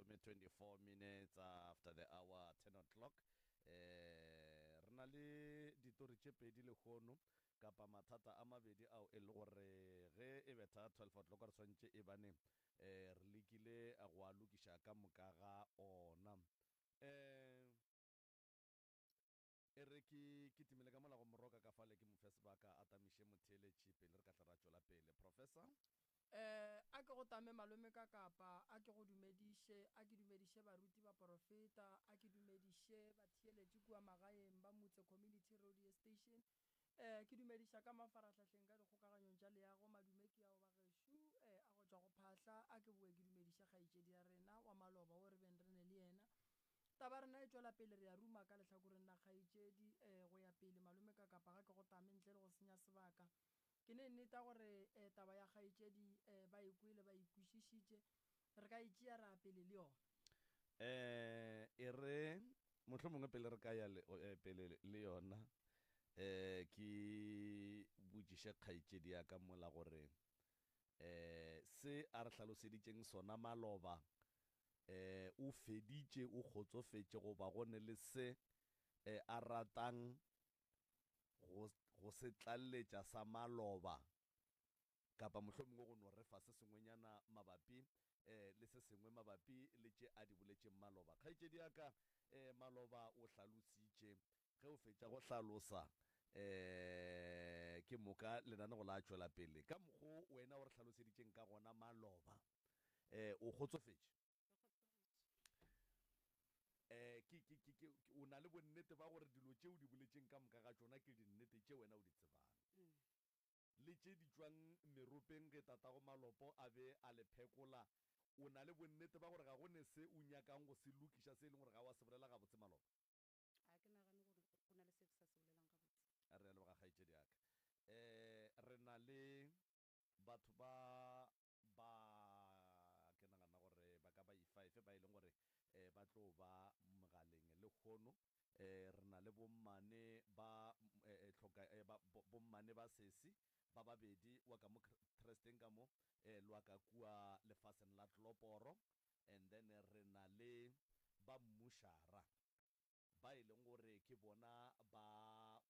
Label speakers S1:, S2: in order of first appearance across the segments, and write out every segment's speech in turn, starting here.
S1: Lesome 24 minutes after the hour 10 o'clock. Eh, re na le ditori tše pedi lehono kapa mathata a mabedi ao e le gore ge e betha 12 o'clock re swantše e bane eh, re lekile go a lokiša ka moka ga ona. Eh, E re ke kitimele ka mola go Moroka ka fale ke mo fe sebaka a tamiše motheeletši pele re ka tla ra tšwela pele. Professor.
S2: Eh, a ke go tame malome ka kapa, a ke go dumediše, a ke dumediše baruti, baporofeta, a ke dumediše batheeletši kua magaeng ba Motse Community Radio Station. Eh, ke dumediša ka mafarahlahleng ka dikgokaganyong tša leago, madume ke ao bagešo, eh, a go tšwa go Phahla, a ke boe ke dumediše kgaetšedi ya rena wa maloba wo re beng re ne le yena. Taba rena e tšwela pele, re a ruma ka lehlakoreng la kgaetšedi, eh, go ya pele, malome ka kapa ga ke go tame ntle le go senya sebaka. Ke ne nneta gore, eh, taba ya kgaetšedi, eh, ba e kwele, ba e kwešišitše. Re ka e tšea ra ya pele le yona.
S1: Eh, e re mohlomongwe pele re ka ya le, eh, pele le yona, eh, ke botšiše kgaetšedi ya ka mola gore, eh, se a re hlaloseditšeng sona maloba, E, o feditše, o kgotsofetše goba go ne le se e, a ratang go, go se tlalletša sa maloba, kapa mohlomongwe go no re fa se sengwenyana mabapi e, le se sengwe mabapi le tše a di boletšeng maloba. Kgaetšedi ya ka, e, maloba o hlalositše. Ge o fetša go hlalosa, e, ke moka lenanego la tšwela pele. Ka mokgo wena o re hlaloseditšeng ka gona maloba, E, o kgotsofetše? E, ke, ke, ke, ke, o na le bonnete ba gore dilo tše o di boletšeng ka moka ga tšona ke dinnete tše wena o di tsebang, le tše di tšwang meropeng ge tatago malopo a be a le phekola. O na le bonnete ba gore ga go ne se o nyakang go se lokiša se e leng gore ga wa se bolela gabotse maloba?
S3: Ga ke nagane gore go na le se ke sa se bolelang gabotse.
S1: Re a leboga, kgaetšedi ya ka. E, re na le batho ba Ba, ke nagana gore ba ka ba ifaefe ba e leng gore ba tlo ba mogaleng lehono. Re na le bommane ba hloka, ba, bommane ba sesi ba babedi, wa ka mo Tresteng ka mo, le wa ka kua lefaseng la Tloporo, and then re na le ba mmušara. ba e leng gore ke bona ba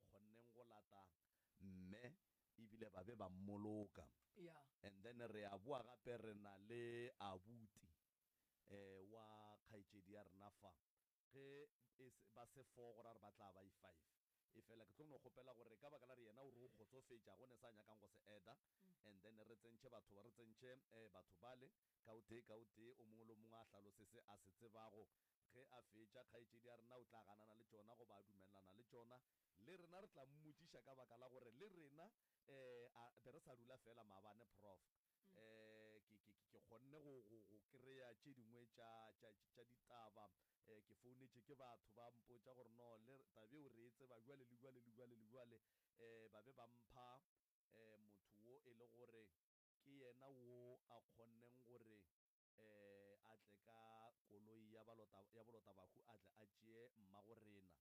S1: kgonneng go lata mme ebile ba be ba mmoloka. And then re a boa gape re na le abuti wa kgaetšedi ya rena fa, ge e se, ba se four go ra gore ba tla ba i five. Efela ke tlo no kgopela gore ka baka la gore yena o re o kgotsofetše, ga go ne sa nyakang go se adda, and then re tsentšhe batho, re tsentšhe batho bale ka o tee ka o tee, o mongwe le o mongwe a hlalose se a se tsebago. Ge a fetša, kgaetšedi ya rena o tla ganana le tšona goba a dumelelana le tšona. Le rena re tla mmotšiša ka baka la gore le rena a be re sa dula feela maabane, Prof. Ke, ke, ke kgonne go, go, go kry-a tše dingwe tša, tša, tša ditaba. Ke founetše ke batho ba mpotša gore no, le taba yeo re e tseba bjale le bjale le bjale le bjale. Ba be ba mpha motho wo e le gore ke yena wo a kgonneng gore a tle ka koloi ya balota, ya bolotabahu a tle a tšee mmagorena.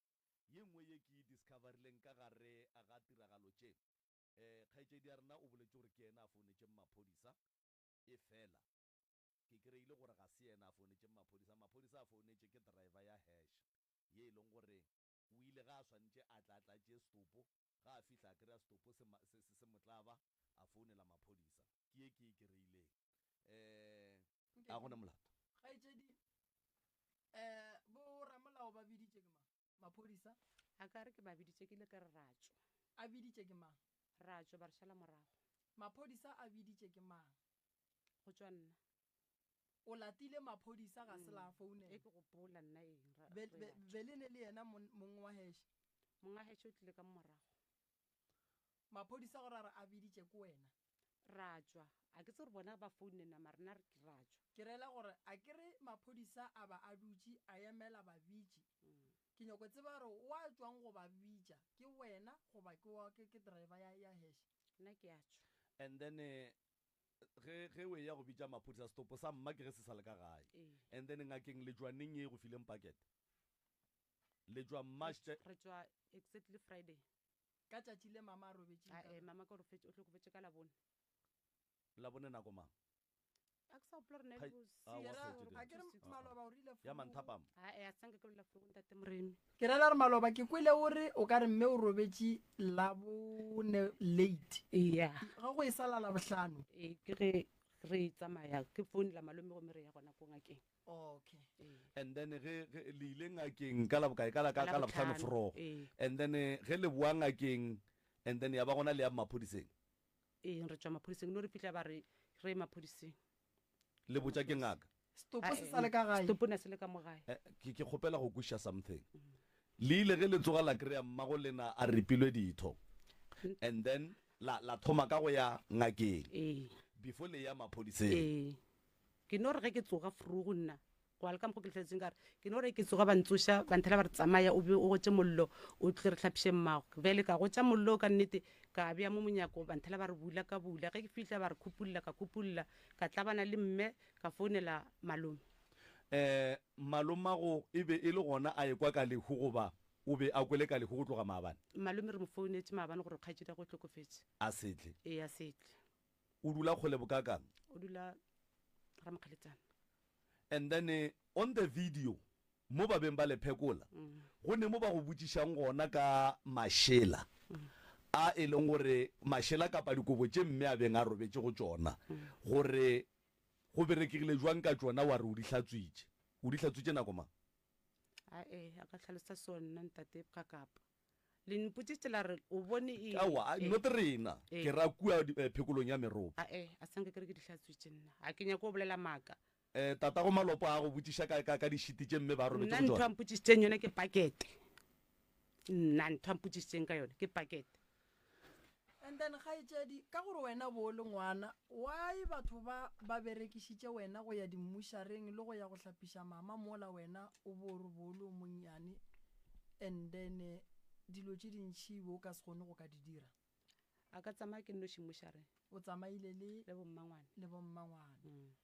S1: Ye nngwe ye ke e discoverileng ka gare ga tiragalo tše, kgaetšedi ya rena o boletše gore ke yena a founetšeng maphodisa, efela ke kreile gore ga se yena a founetšeng maphodisa, maphodisa a founetše ke driver ya hearse ye e leng gore o ile ge a swanetše a tle a tle a tšee setopo, ge a fihla a krea setopo se, se, se, se mo tlaba, a founela maphodisa. Ke ye ke e kreileng. Eh, a go na molato.
S2: Kgaetšedi, eh, bo ramolao ba biditše ke mang? Maphodisa?
S3: A ka re ke ba biditše, ke ile ka re ra tšwa.
S2: A biditše ke mang?
S3: Ra tšwa, ba re šala morago.
S2: Maphodisa a biditše ke mang?
S3: Go tšwa nna.
S2: O latile maphodisa ga se la founela?
S3: E ke gopola nna eng, ra,
S2: Be,
S3: re
S2: be,
S3: a tšwa.
S2: be le ne le yena mong wa heše?
S3: Mong wa heše o tlile ka morago.
S2: Maphodisa gore a re a biditše ke wena?
S3: Ra tšwa. A ke tsebe gore bona ba founne na, mara nna re ke ra tšwa.
S2: Ke rela gore a ke re maphodisa a ba a dutše a emela babitši. Ke nyako tseba gore wa tšwang go ba bitša ke wena goba ke wa ke ke driver ya ya heše?
S3: Nna ke a tšwa.
S1: And then ge ge o eya go bitša maphodisa setopo sa mma ke ge se sa le ka gae.
S3: Ee.
S1: And then ngakeng le tšwa neng ye e go fileng packet? Le tšwa March tša.
S3: Re tšwa exactly Friday.
S2: Ka tšatši le mama a robetšeng ka.
S3: Ae, mama ka o hlokofetše ka Labone.
S1: Labone nako mang?
S3: A ke sa gopola gore na
S1: Kgai-
S3: le bo
S1: Aowa,
S2: Ke ra-
S1: kgaetšedi.
S2: a ke re maloba o rile
S1: Ya
S2: forogo.
S1: manthapama.
S3: Ae, a sanka ke bolela forogo ntate Moremi.
S2: Ke rela re maloba ke kwele o re o ka re mme o robetše Labone late.
S3: Ya.
S2: Ge go e sa la Labohlano.
S3: Ee, ke ge re tsamaya ke founela malome gomme re ya gona ko ngakeng.
S2: Okay.
S3: Ee.
S1: And then ge ge le ile ngakeng ka la bokae ka la ka ka Labohlano forogo.
S3: Ee.
S1: And then ge le boa ngakeng and then ya ba gona le ya maphodiseng.
S3: Ee, re tšwa maphodiseng no re fihla ba re re ye maphodiseng.
S1: Le botša ke ngaka.
S2: Setopo se sa le ka gae.
S3: Setopo ne se le ka mo gae.
S1: Eh, ke ke kgopela go kwešiša something. Le ile ge le tsoga la kry-a mmago lena a ripilwe ditho. And then la la thoma ka go ya ngakeng.
S3: Ee.
S1: Before le ya maphodiseng.
S3: Ee. Ke no re ge ke tsoga forogo nna go ya le ka mokgo ke letlhetseng ka re ke no re ke tsoga ba ntsoša ba nthela ba re tsamaya o be o gotše mollo o tle re hlapiše mmago. Bjale ka gotša mollo ka nnete ka bea mo monyako ba nthela ba re bula ka bula ge ke fihla ba re khupulla ka khupulla ka tlabana le mme ka founela malome.
S1: Um malomago e be e le gona a ekwa ka lehu goba o be a kwele ka lehu go tloga maabane?
S3: Malome re mo founetše maabane gore kgaetšediagwe o hlokofetše.
S1: A se tle.
S3: Ee a se tle.
S1: O dula kgole bokakang?
S3: O dula Ramokgeletsana.
S1: And then on the video mo ba beng ba le phekola go ne mo ba go botšišang gona ka mašela a e leng gore mašela kapa dikobo tše mme a beng a robetše go tšona gore go berekegile jwang ka tšona wa re o di hlatswitše. O di hlatswitše nako mang?
S3: Ae, a ka hlalosa so nna ntate Kakapa. Le mpotšitše la re o bone eng?
S1: Aowa, not rena. Ke ra kua phekolong ya meropa.
S3: Ae, a sa nka ke re ke di hlatswitše nna. Ga ke nyake go bolela maaka.
S1: Tatago Malopo a go botšiša ka, ka, ka dišiti tše mme ba robetše
S3: Nna
S1: go
S3: ntho
S1: tšona.
S3: a mpotšišitšeng yona ke pakete. Nna ntho a mpotšišitšeng ka yona ke pakete.
S2: And then kgaetšedi, ka gore wena bo o le ngwana, why batho ba ba berekišitše wena go ya dimmušareng le go ya go hlapiša mama mola wena o bo o re bo o le o monnyane and then dilo tše dintši bo o ka se kgone go ka di dira?
S3: A ka tsamaya ke nnoši mmušareng.
S2: O tsamaile le?
S3: Le bommangwane.
S2: Le bommangwane.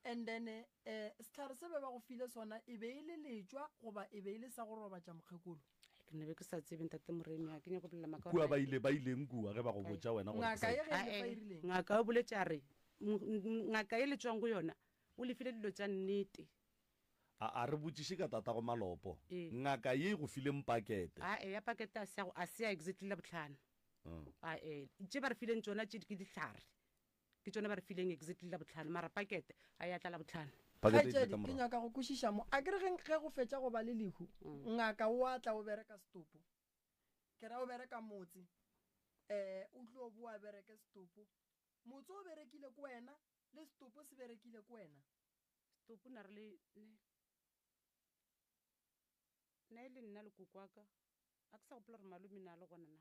S2: And then eh, sehlare se be ba go file sona e be e le letšwa goba e be e le sa go robatša mokgekolo?
S3: Ke ne be ke sa tsebe ntate Moremi, ga ke nyake go bolela maaka
S1: Kua
S3: gore
S1: ba ile ba ileng kua ge ba go botša wena gore ke
S2: Ngaka
S1: sa.
S2: ye ge e le fa
S3: Ae,
S2: e rileng?
S3: ngaka o boletše a re, ngaka ye le tšwang go yona o le file dilo tša nnete.
S1: A a re botšiše ka tatago Malopo.
S3: Ee.
S1: Ngaka ye e go fileng pakete.
S3: Ae, ya pakete a se ya go, a se ya exactly Labohlano. Ae, tše ba re fileng tšona tše ke dihlare. Ke tšona ba re fileng exactly Labohlano, mara pakete ga ya tla Labohlano.
S1: Pakete e tlile
S2: Kgaetšedi,
S1: ka
S2: ke
S1: morago.
S2: nyaka go kwešiša mo. A ke re ge, ge go fetša go ba le lehu, ngaka o a tla o bereka setopo. Ke ra o bereka motse, um o tlo boa a bereke setopo. Motse o berekile ke wena, le setopo se berekile ke wena.
S3: Setopo na re le, ne, na e le nna le koko wa ka. A ke sa gopola gore malome na le gona na.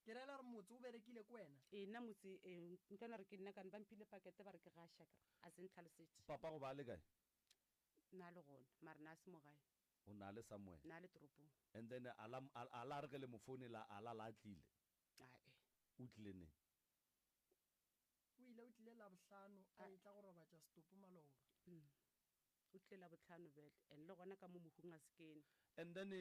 S2: Ke rela gore motse o berekile ke wena.
S3: Ee, nna motse, ee, nka no re ke nna kane ba mphile pakete ba re ke gaša ke re, a se ntlhalosetše.
S1: Papa go ba a le kae?
S3: Na le gona, mara na a se mo gae.
S1: O na le somewhere?
S3: Na le toropong.
S1: And then a la, a la re ge le mo founela a la la a tlile?
S3: Ae.
S1: O tlile neng?
S2: O ile o tlile Labohlano a etla go robatša setopo maloba.
S3: O tlile Labohlano bjale, and le gona ka mo mohung a se kene.
S1: And then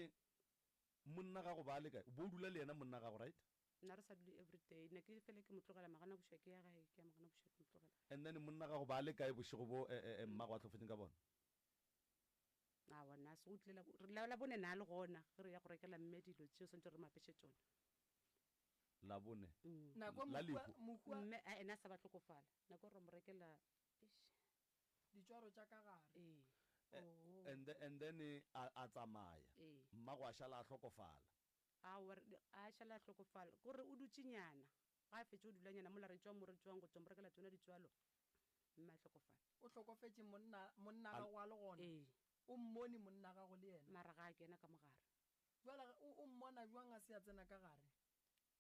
S1: Monna gago ba le kae? O bo o dula le yena monna gago right?
S3: Nna re sa dule everyday, ne ke fele ke mo tlogela magana bošwa ke ya gae, ke ya magana bošwa ke mo tlogela.
S1: And then monna gago ba le kae bošego bo mmago a hlokofetšeng ka bona?
S3: Aowa nna se go tlile la, Labone na le gona ge re ya go rekela mme dilo tšeo swantše re mo apeše tšona.
S1: Labone?
S2: Nako
S1: La
S2: mohu a,
S1: lehu?
S2: mohu a.
S3: Mme a ena a sa ba hlokofala, nako re mo rekela, eish.
S2: Ditšwaro tša ka gare.
S3: Ee.
S2: Oh.
S1: And, and then a, a tsamaya.
S3: Ee.
S1: Mmago a šala a hlokofala.
S3: Aowa, a šala a hlokofala. Ke gore o dutše nyana. Ga a fetše o dula nyana mola re tšwa mo re tšwang go tšwa mo rekela tšona ditšwalo, mme a hlokofala.
S2: O hlokofetše monna, monna gago a le gona?
S3: Ee.
S2: O mmone monna gago le yena?
S3: Mara ga a kena ka mo gare.
S2: Bjale o, o mmona bjang a se a tsena ka gare?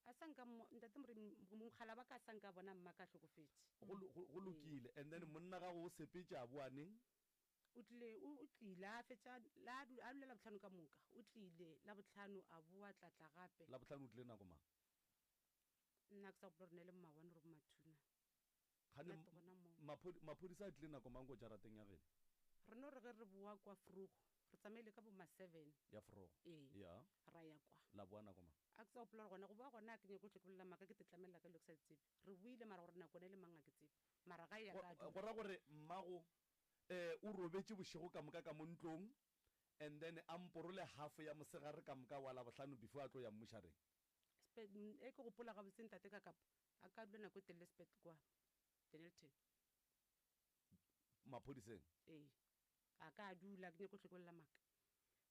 S3: A sa nka mmo, ntate Moremi, mogala wa ka a sa nka bona mma ka hlokofetše.
S1: Go, go, go lokile. And then monna gago o sepetše a boa neng?
S3: O tlile, o, o tlile, a fetša, la, a dula Labohlano ka moka. O tlile Labohlano, a boa, tla tla gape.
S1: Labohlano o tlile nako mang?
S3: Nna ga ke sa gopola gore ne e le mmawane gore boMathuna.
S1: Kgane
S3: Nna ke gona moo.
S1: maphodi, maphodisa a tlile nako mang ko jarateng ya geno?
S3: Re no re ge re boa kwa Vroeg, re tsamaile ka bo ma seven.
S1: Ya Vroeg?
S3: Ee.
S1: Ya.
S3: Ra ya kwa.
S1: La boa nako mang?
S3: A ke sa gopola gore gona go boa gona ga ke nyake go hlwe ke bolela maaka ke te tlamelela ka dilo ke sa di tsebe. Re boile mara gore nako yona e le mang ga ke tsebe. Mara ga ya. ya ka a dula.
S1: Go ra gore mmago um o robetše bošego ka moka ka mo ntlong and then a mporole half ya mosegare ka moka wa Labohlano before a tlo ya mmušareng.
S3: Spe, e ke gopola gabotse ntate ka kapa a ka dula nako e telele sepetle kwa Dennilton.
S1: Maphodiseng?
S3: Ee, a ka dula, ke nyako hlwe ke bolela maaka.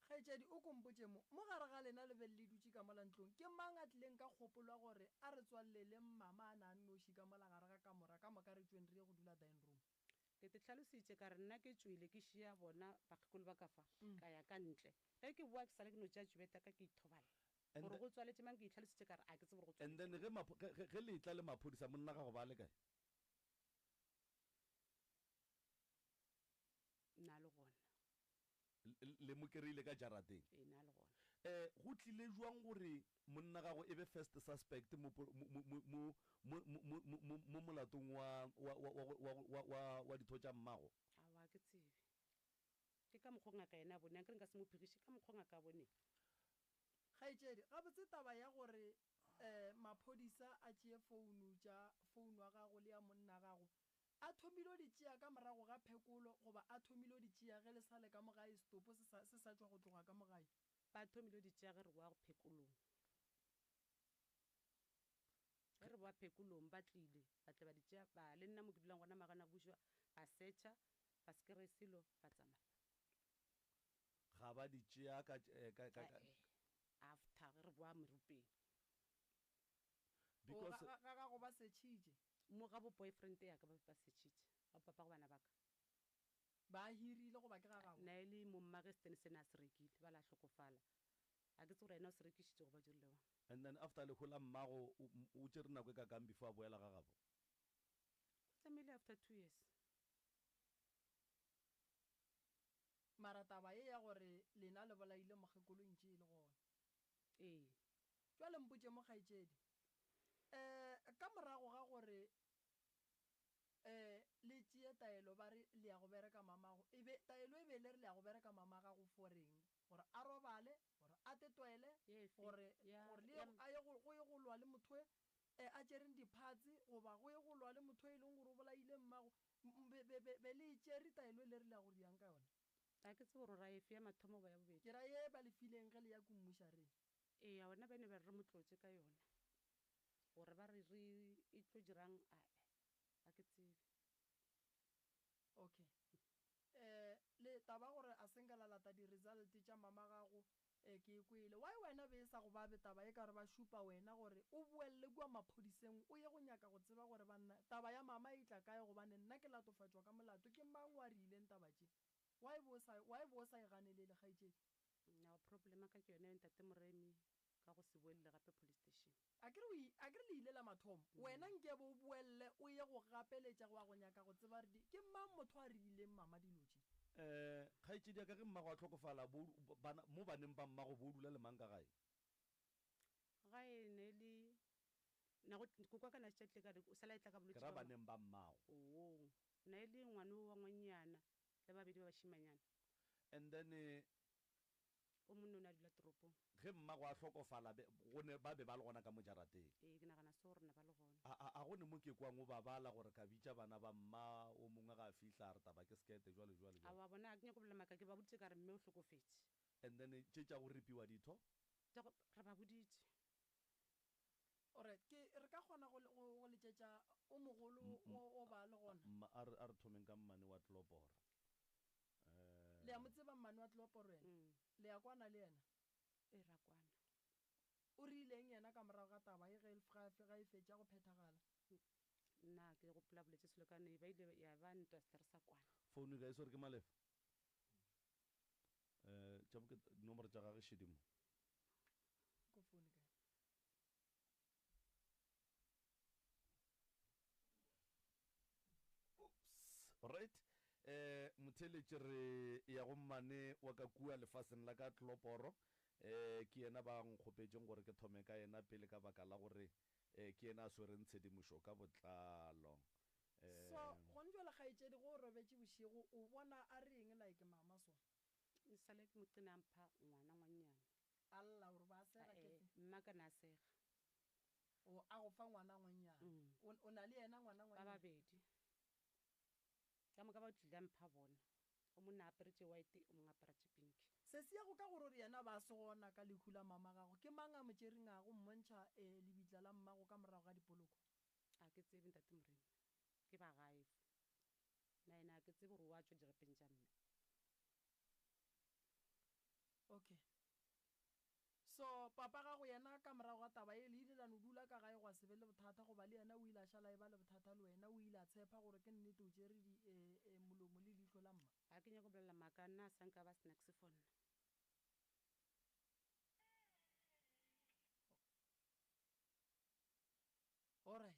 S2: Kgaetšedi, o ko mpotše mo, mo gare ga lena le be le dutše ka mola ntlong, ke mang a tlileng ka kgopolo ya gore a re tswaleleng mama a na a nnoši ka mola gare ga kamora, ka moka re tšweng re ye go dula dining room?
S3: Ke te hlalositše ka re nna ke tšwele ke šia bona bakgekolo ba ka fa, ka ya ka ntle. Ge ke boa ke sale ke no tšea tšubeta ka ke ithobala.
S1: And
S3: Gore go tswaletše mang ke itlhalositše ka re a ke tsebe gore go
S1: And
S3: tswaletše
S1: then
S3: mang.
S1: ge mapho, ge, ge, ge le etla le maphodisa, monna gago ba le kae?
S3: Na le gona.
S1: Le, le mo kereile ka jarateng?
S3: Ee, na le gona.
S1: Eh, go tlile jwang gore monna gago e be first suspect mo, mo, mo, mo, mo, mo, mo, mo, mo, mo molatong wa, wa, wa, wa, wa, wa, wa, wa ditho tša mmago?
S3: Aowa, ga ke tsebe. Ke ka mokgo ngaka yena a boneng. Akere nka se mo phegiše, ka mokgo ngaka a boneng.
S2: Kgaetšedi, gabotse taba ya gore maphodisa a tšee founu tša founu ya gago le ya monna gago, a thomile o di tšea ka morago ga phekolo goba a thomile o di tšea ge le sa le ka mo gae setopo se sa se sa tšwa go tloga ka mo gae?
S3: Ba thomile o di tšea ge re boa go phekolong. Ge re boa phekolong ba tlile ba tla ba di tšea ba le nna mo ke dulang gona Magana Bušwa ba searcha ba se kry-e selo ba tsamaya.
S1: Ga ba di tšea ka, ka, ka, ka.
S3: Ae, after ge re boa merupeng.
S2: O,
S1: Because.
S2: ga, ga gago ba setšhitše?
S3: Mo ga bo boyfriend ya ka ba be ba setšhitše, ga bo papago bana ba ka.
S2: Ba hirile goba ke ga gabo?
S3: Na e le mo mmage Stan se ne a se rekile, ba la hlokofala. A ke tsebe gore yena o se rekišitše goba dirile bjang.
S1: And then after lehu la mmago, o, o tšere nako e kakang before a boela ga gabo?
S3: O tsamaile after 2 years.
S2: Mara taba ye ya gore lena le bolaile mokgekolo e ntše e le gona.
S3: Ee.
S2: Bjale mpotše mo kgaetšedi, um ka morago ga gore um le tšee taelo ba re le ya go bereka mamago, e be taelo e be e le re le ya go bereka mamagago for eng? Gore a robale, gore a tetwele,
S3: Efe?
S2: gore
S3: Ya,
S2: gore le
S3: ya.
S2: ye a ye go go ye go lwa le motho e a tšereng di-parts goba go ye go lwa le motho e leng gore o bolaile mmago. Be, be, be, be le e tšere taelo e le re le ya go riang ka yona?
S3: Ga ke tsebe gore o ra efe, ya mathomo goba ya bobedi.
S2: Ke ra ye ba le fileng ge le ya kummušareng.
S3: Eya, bona ba ne ba re re mo tlotše ka yona. Gore ba re re e tlo dirang, ae, ga ke tsebe.
S2: Okay. Eh, le taba ya gore a se nka la lata di-result tša mama gago, eh, ke e kwele. Why wena be e sa go babe taba e ka re ba šupa wena gore o boelle kua maphodiseng o ye go nyaka go tseba gore banna taba ya mama e tla kae gobane nna ke latofatšwa ka molato, ke mang o a riileng taba tše? Why bo sa, why bo sa e ganelele kgaetšedi?
S3: Nna problem ya ka ke yona eo ntate Moremi ka go se boelle gape police station.
S2: Akere o i, akere le ile la mathomo, wena nkebe o boelle o ye go gapeletša go ya go nyaka go tseba re di, ke mang motho a riileng mama dilo tše?
S1: Eh, kgaetšedi ya ka ge mmago a hlokofala, bo, bana, mo baneng ba mmago bo o dula le mang ka gae?
S3: Gae ne e le, na go, koko wa ka ne a šetše a tlile ka re, o sala a etla ka
S1: Ke
S3: bolwetši
S1: ra
S3: bja ma.
S1: baneng ba mmago.
S3: Oo, ne e le ngwano wa ngwannyana le babedi ba bašimanyana.
S1: And then.
S3: O monna o ne a dula toropong.
S1: Ge mmago a hlokofala, be, go ne, ba be ba le gona ka mo jarateng.
S3: Ee, ke nagana so gore ne ba le gona.
S1: A, a, a go ne mo ke kwang o ba bala gore ka bitša bana ba mma, o mongwe ga a fihla a re taba ke sekete, jwalo, jwalo, jwalo.
S3: Aowa, bona, ga ke nyake go bolela maaka, ke ba boditše ka re mme o hlokofetše.
S1: And then tše tša go ripiwa ditho?
S3: Tša go, re ba boditše.
S2: Alright, ke, re ka kgona go, go, go letšetša o mogolo o, o ba le gona?
S1: Mma, a re, a re thomeng ka mmane wa Tloporo. Eh.
S2: Le a mo tseba mmane wa Tloporo yena? Le a kwana le yena?
S3: Ee, ra kwana.
S2: O rileng yena ka morago ga taba ye ge, ga, ga e fetša go phethagala?
S3: Nna ke gopola boletše selo ka ne, ba ile ya ba ntwa se re sa kwana.
S1: Founu e kae? E swere ke Malefa? Eh, tša bo ke, dinomoro tša gage šedi mo.
S2: Ko founu e kae?
S1: Oops. Right. Eh, motheeletši re ya go mmane wa ka kua lefaseng la ka Tloporo. Eh, ke yena ba nkgopetšeng gore ke thome ka yena pele ka baka la gore eh, ke yena a swereng tshedimošo ka botlalo. Eh,
S2: So, gone jwale kgaetšedi ge o robetše bošego o bona a re eng like mama so?
S3: E sale ke moqina a mpha ngwana ngwannyane.
S2: A lla gore ba sega ke
S3: Ae,
S2: tse.
S3: mma ka na sega.
S2: O a go fa ngwana ngwannyane. O, o na le yena ngwana
S3: Ba
S2: ngwannyane?
S3: babedi. o tlile a mpha bona. O monna a apere tše white, o mongwe a apara tše pink.
S2: Sesi ya go ka gore o re yena ba se gona ka lehu la mama gago, ke mang a mo tšeringago mmontšha lebitla la mmago ka morago ga dipoloko?
S3: A ke tsebe Ntate Moremi, ke ba gae fo. Na yena a ke tsebe gore o a tšwa dirapeng tša mme.
S2: Okay. So papa gago yena ka morago ga taba ye le ile la no dula ka gae gwa se be le bothata goba le yena o ile a šala a eba le bothata le wena o ile a tshepa gore ke nnete o tšere di molomo le leihlo la mma?
S3: Ga ke nyake go bolela maaka nna a sa nka ba snacks for nna.
S2: Alright.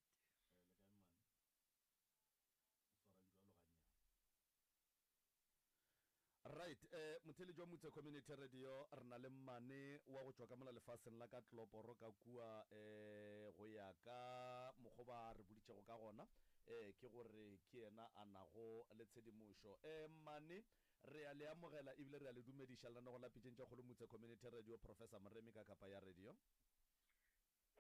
S1: Right, eh, motheeletši wa Mutse Community Radio, re na le mmane wa go tšwa ka mola lefaseng la ka Tloporo ka kua, eh, go ya ka mokgo ba re boditšego ka gona, eh, ke gore ke yena a nago le tshedimošo. Eh, mmane, re a le amogela ebile re a le dumediša lenanegong la Pitšeng tša Kgolo Mutse Community Radio, Professor Moremi ka kapa ya radio.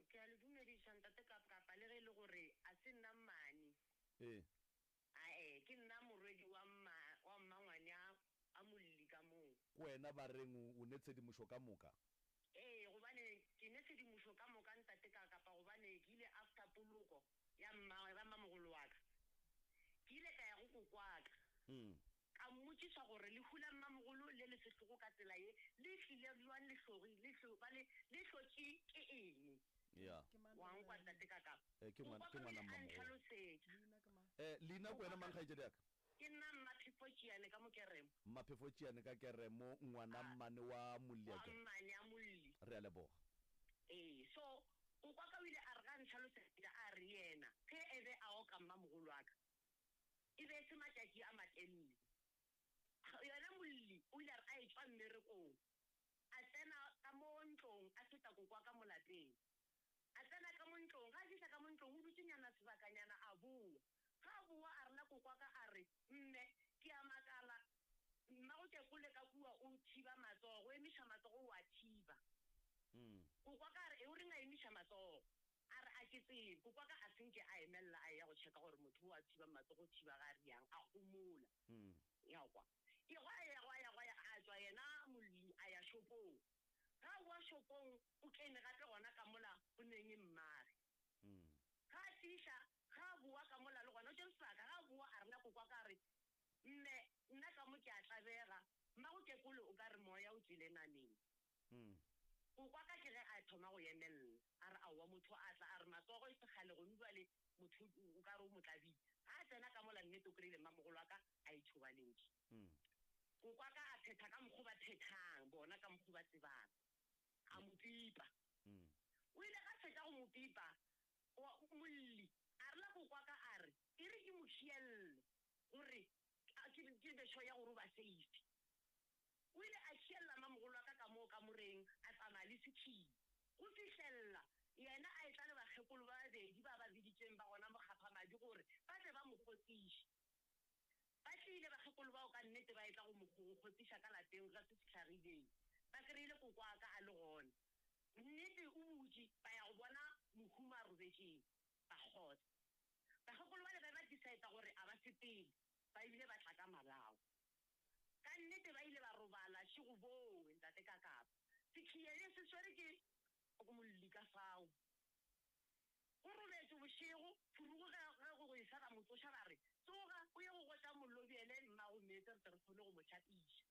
S4: Ke a le dumediša Ntate Kapkapa le ge e le gore a se nna mmane.
S1: Ee.
S4: Ae, ke nna morwedi wa mma, wa mmangwane a, a molli ka moo.
S1: Ke wena ba reng o ne tshedimošo ka moka?
S4: Ee, gobane ke ne tshedimošo ka moka ntate ka, kapa gobane ke ile after poloko ya mma, ya mmamogolo wa ka. Ke ile ka ya go kokwaka, ka mmotšiša gore lehu la mmamogolo le le sehlogo ka tsela ye le tlile bjang le hlogi, le hlo, ba le, le hlotše ke eng?
S1: Ya.
S2: Ke mang
S4: Wa
S2: re
S4: nkwa
S2: bolela
S4: ntate
S2: le
S4: ka kapa?
S1: Eh, ke ngwana,
S4: Kokwaka
S1: ke
S4: o ile
S1: ngwana
S4: a
S1: mmamogolo.
S4: ntlhalosetša.
S2: Leina ke mang?
S1: Eh, leina ke wena
S4: Kokwaka
S1: mang kgaetšedi ya ka?
S4: Ke nna Mmaphefo Tšiane ka mo Keremo.
S1: Mmaphefo Tšiane ka Keremo, ngwana
S4: A,
S1: mmane wa Molli
S4: wa
S1: akere?
S4: mmane a Molli.
S1: Re a leboga.
S4: Ee, so kokwaka o ile a re ga a ntlhalosetša a re yena ge e be a oka mmamogolo wa ka e be e se matšatši a matelele. Yena Molli o ile a re a etšwa mmerekong a tsena ka mo ntlong a feta kokwaka mo lapeng. A tsena ka mo ntlong, ge a fihla ka mo ntlong o dutše nyana sebakanyana a bowa. Ge a bowa a rela kokwaka a re, Mme, ke a makala, mmago Kekole ka kua o thiba matsogo, o emiša matsogo o a thiba. Kokwaka a re, E o reng a emiša matsogo? A re, A ke tsebe. Kokwaka a se nke a emelela a eya go checka gore motho o a thibang matsogo o thiba ga a riang, a homola. Ya kwa. Ke gwa ya gwa ya gwa ya a tšwa yena molli a ya shopong. Ge a boa shopong o kene gape gona ka mola go neng mmage. Ge a fihla, ge a boa ka mola le gona o tšere sebaka, ge a boa a rena kokwaka a re, Mme, nna ka mo ke a tlabega, mmago Kekolo o ka re moya o tšwele nameng. Kokwaka ke ge a thoma go emelela, a re, Aowa, motho a tla a re matsogo e se kgale gomme bjale motho o ka re o mo tlabile. Ge a tsena ka mola nnete o kry-ile mmamogolo wa ka a ithobaletše. Kokwaka a phetha ka mokgo ba phethang bona, ka mokgo ba tsebang. A mo pipa. O ile ga fetša go mo pipa, wa, molli a rela kokwaka a re, E re ke mo šielle gore ke, ke be sure ya gore o ba safe. O ile a šiella mamogolo wa ka ka moo kamoreng, a tsamaya le sekhii go fihlelela yena a etla le bakgekolo ba babedi ba ba biditšeng ba gona mokgaphamadi gore ba tle ba mo kgotsiše. Ba tlile bakgekolo bao ka nnete ba etla go mo go kgotsiša ka lapeng ge se se hlagileng. Ba kry-ile kokoaka a le gona. Nnete o butše, ba ya go bona mohu mo a robetšeng, ba kgotsa. Bakgekolo bale ba be ba decide gore a ba sepele, ba ile ba tla ka malao. Ka nnete ba ile ba robala šego boo, Ntate Kakapa. Sekhiyele se swere ke molli ka fao. Go robetšwe bošego, Phurugo ge, ge go esa ba mo tsoša ba re, Tsoga, o ye go gotša mollo bjele mmago meetse re tle re kgone go mo hlapiša.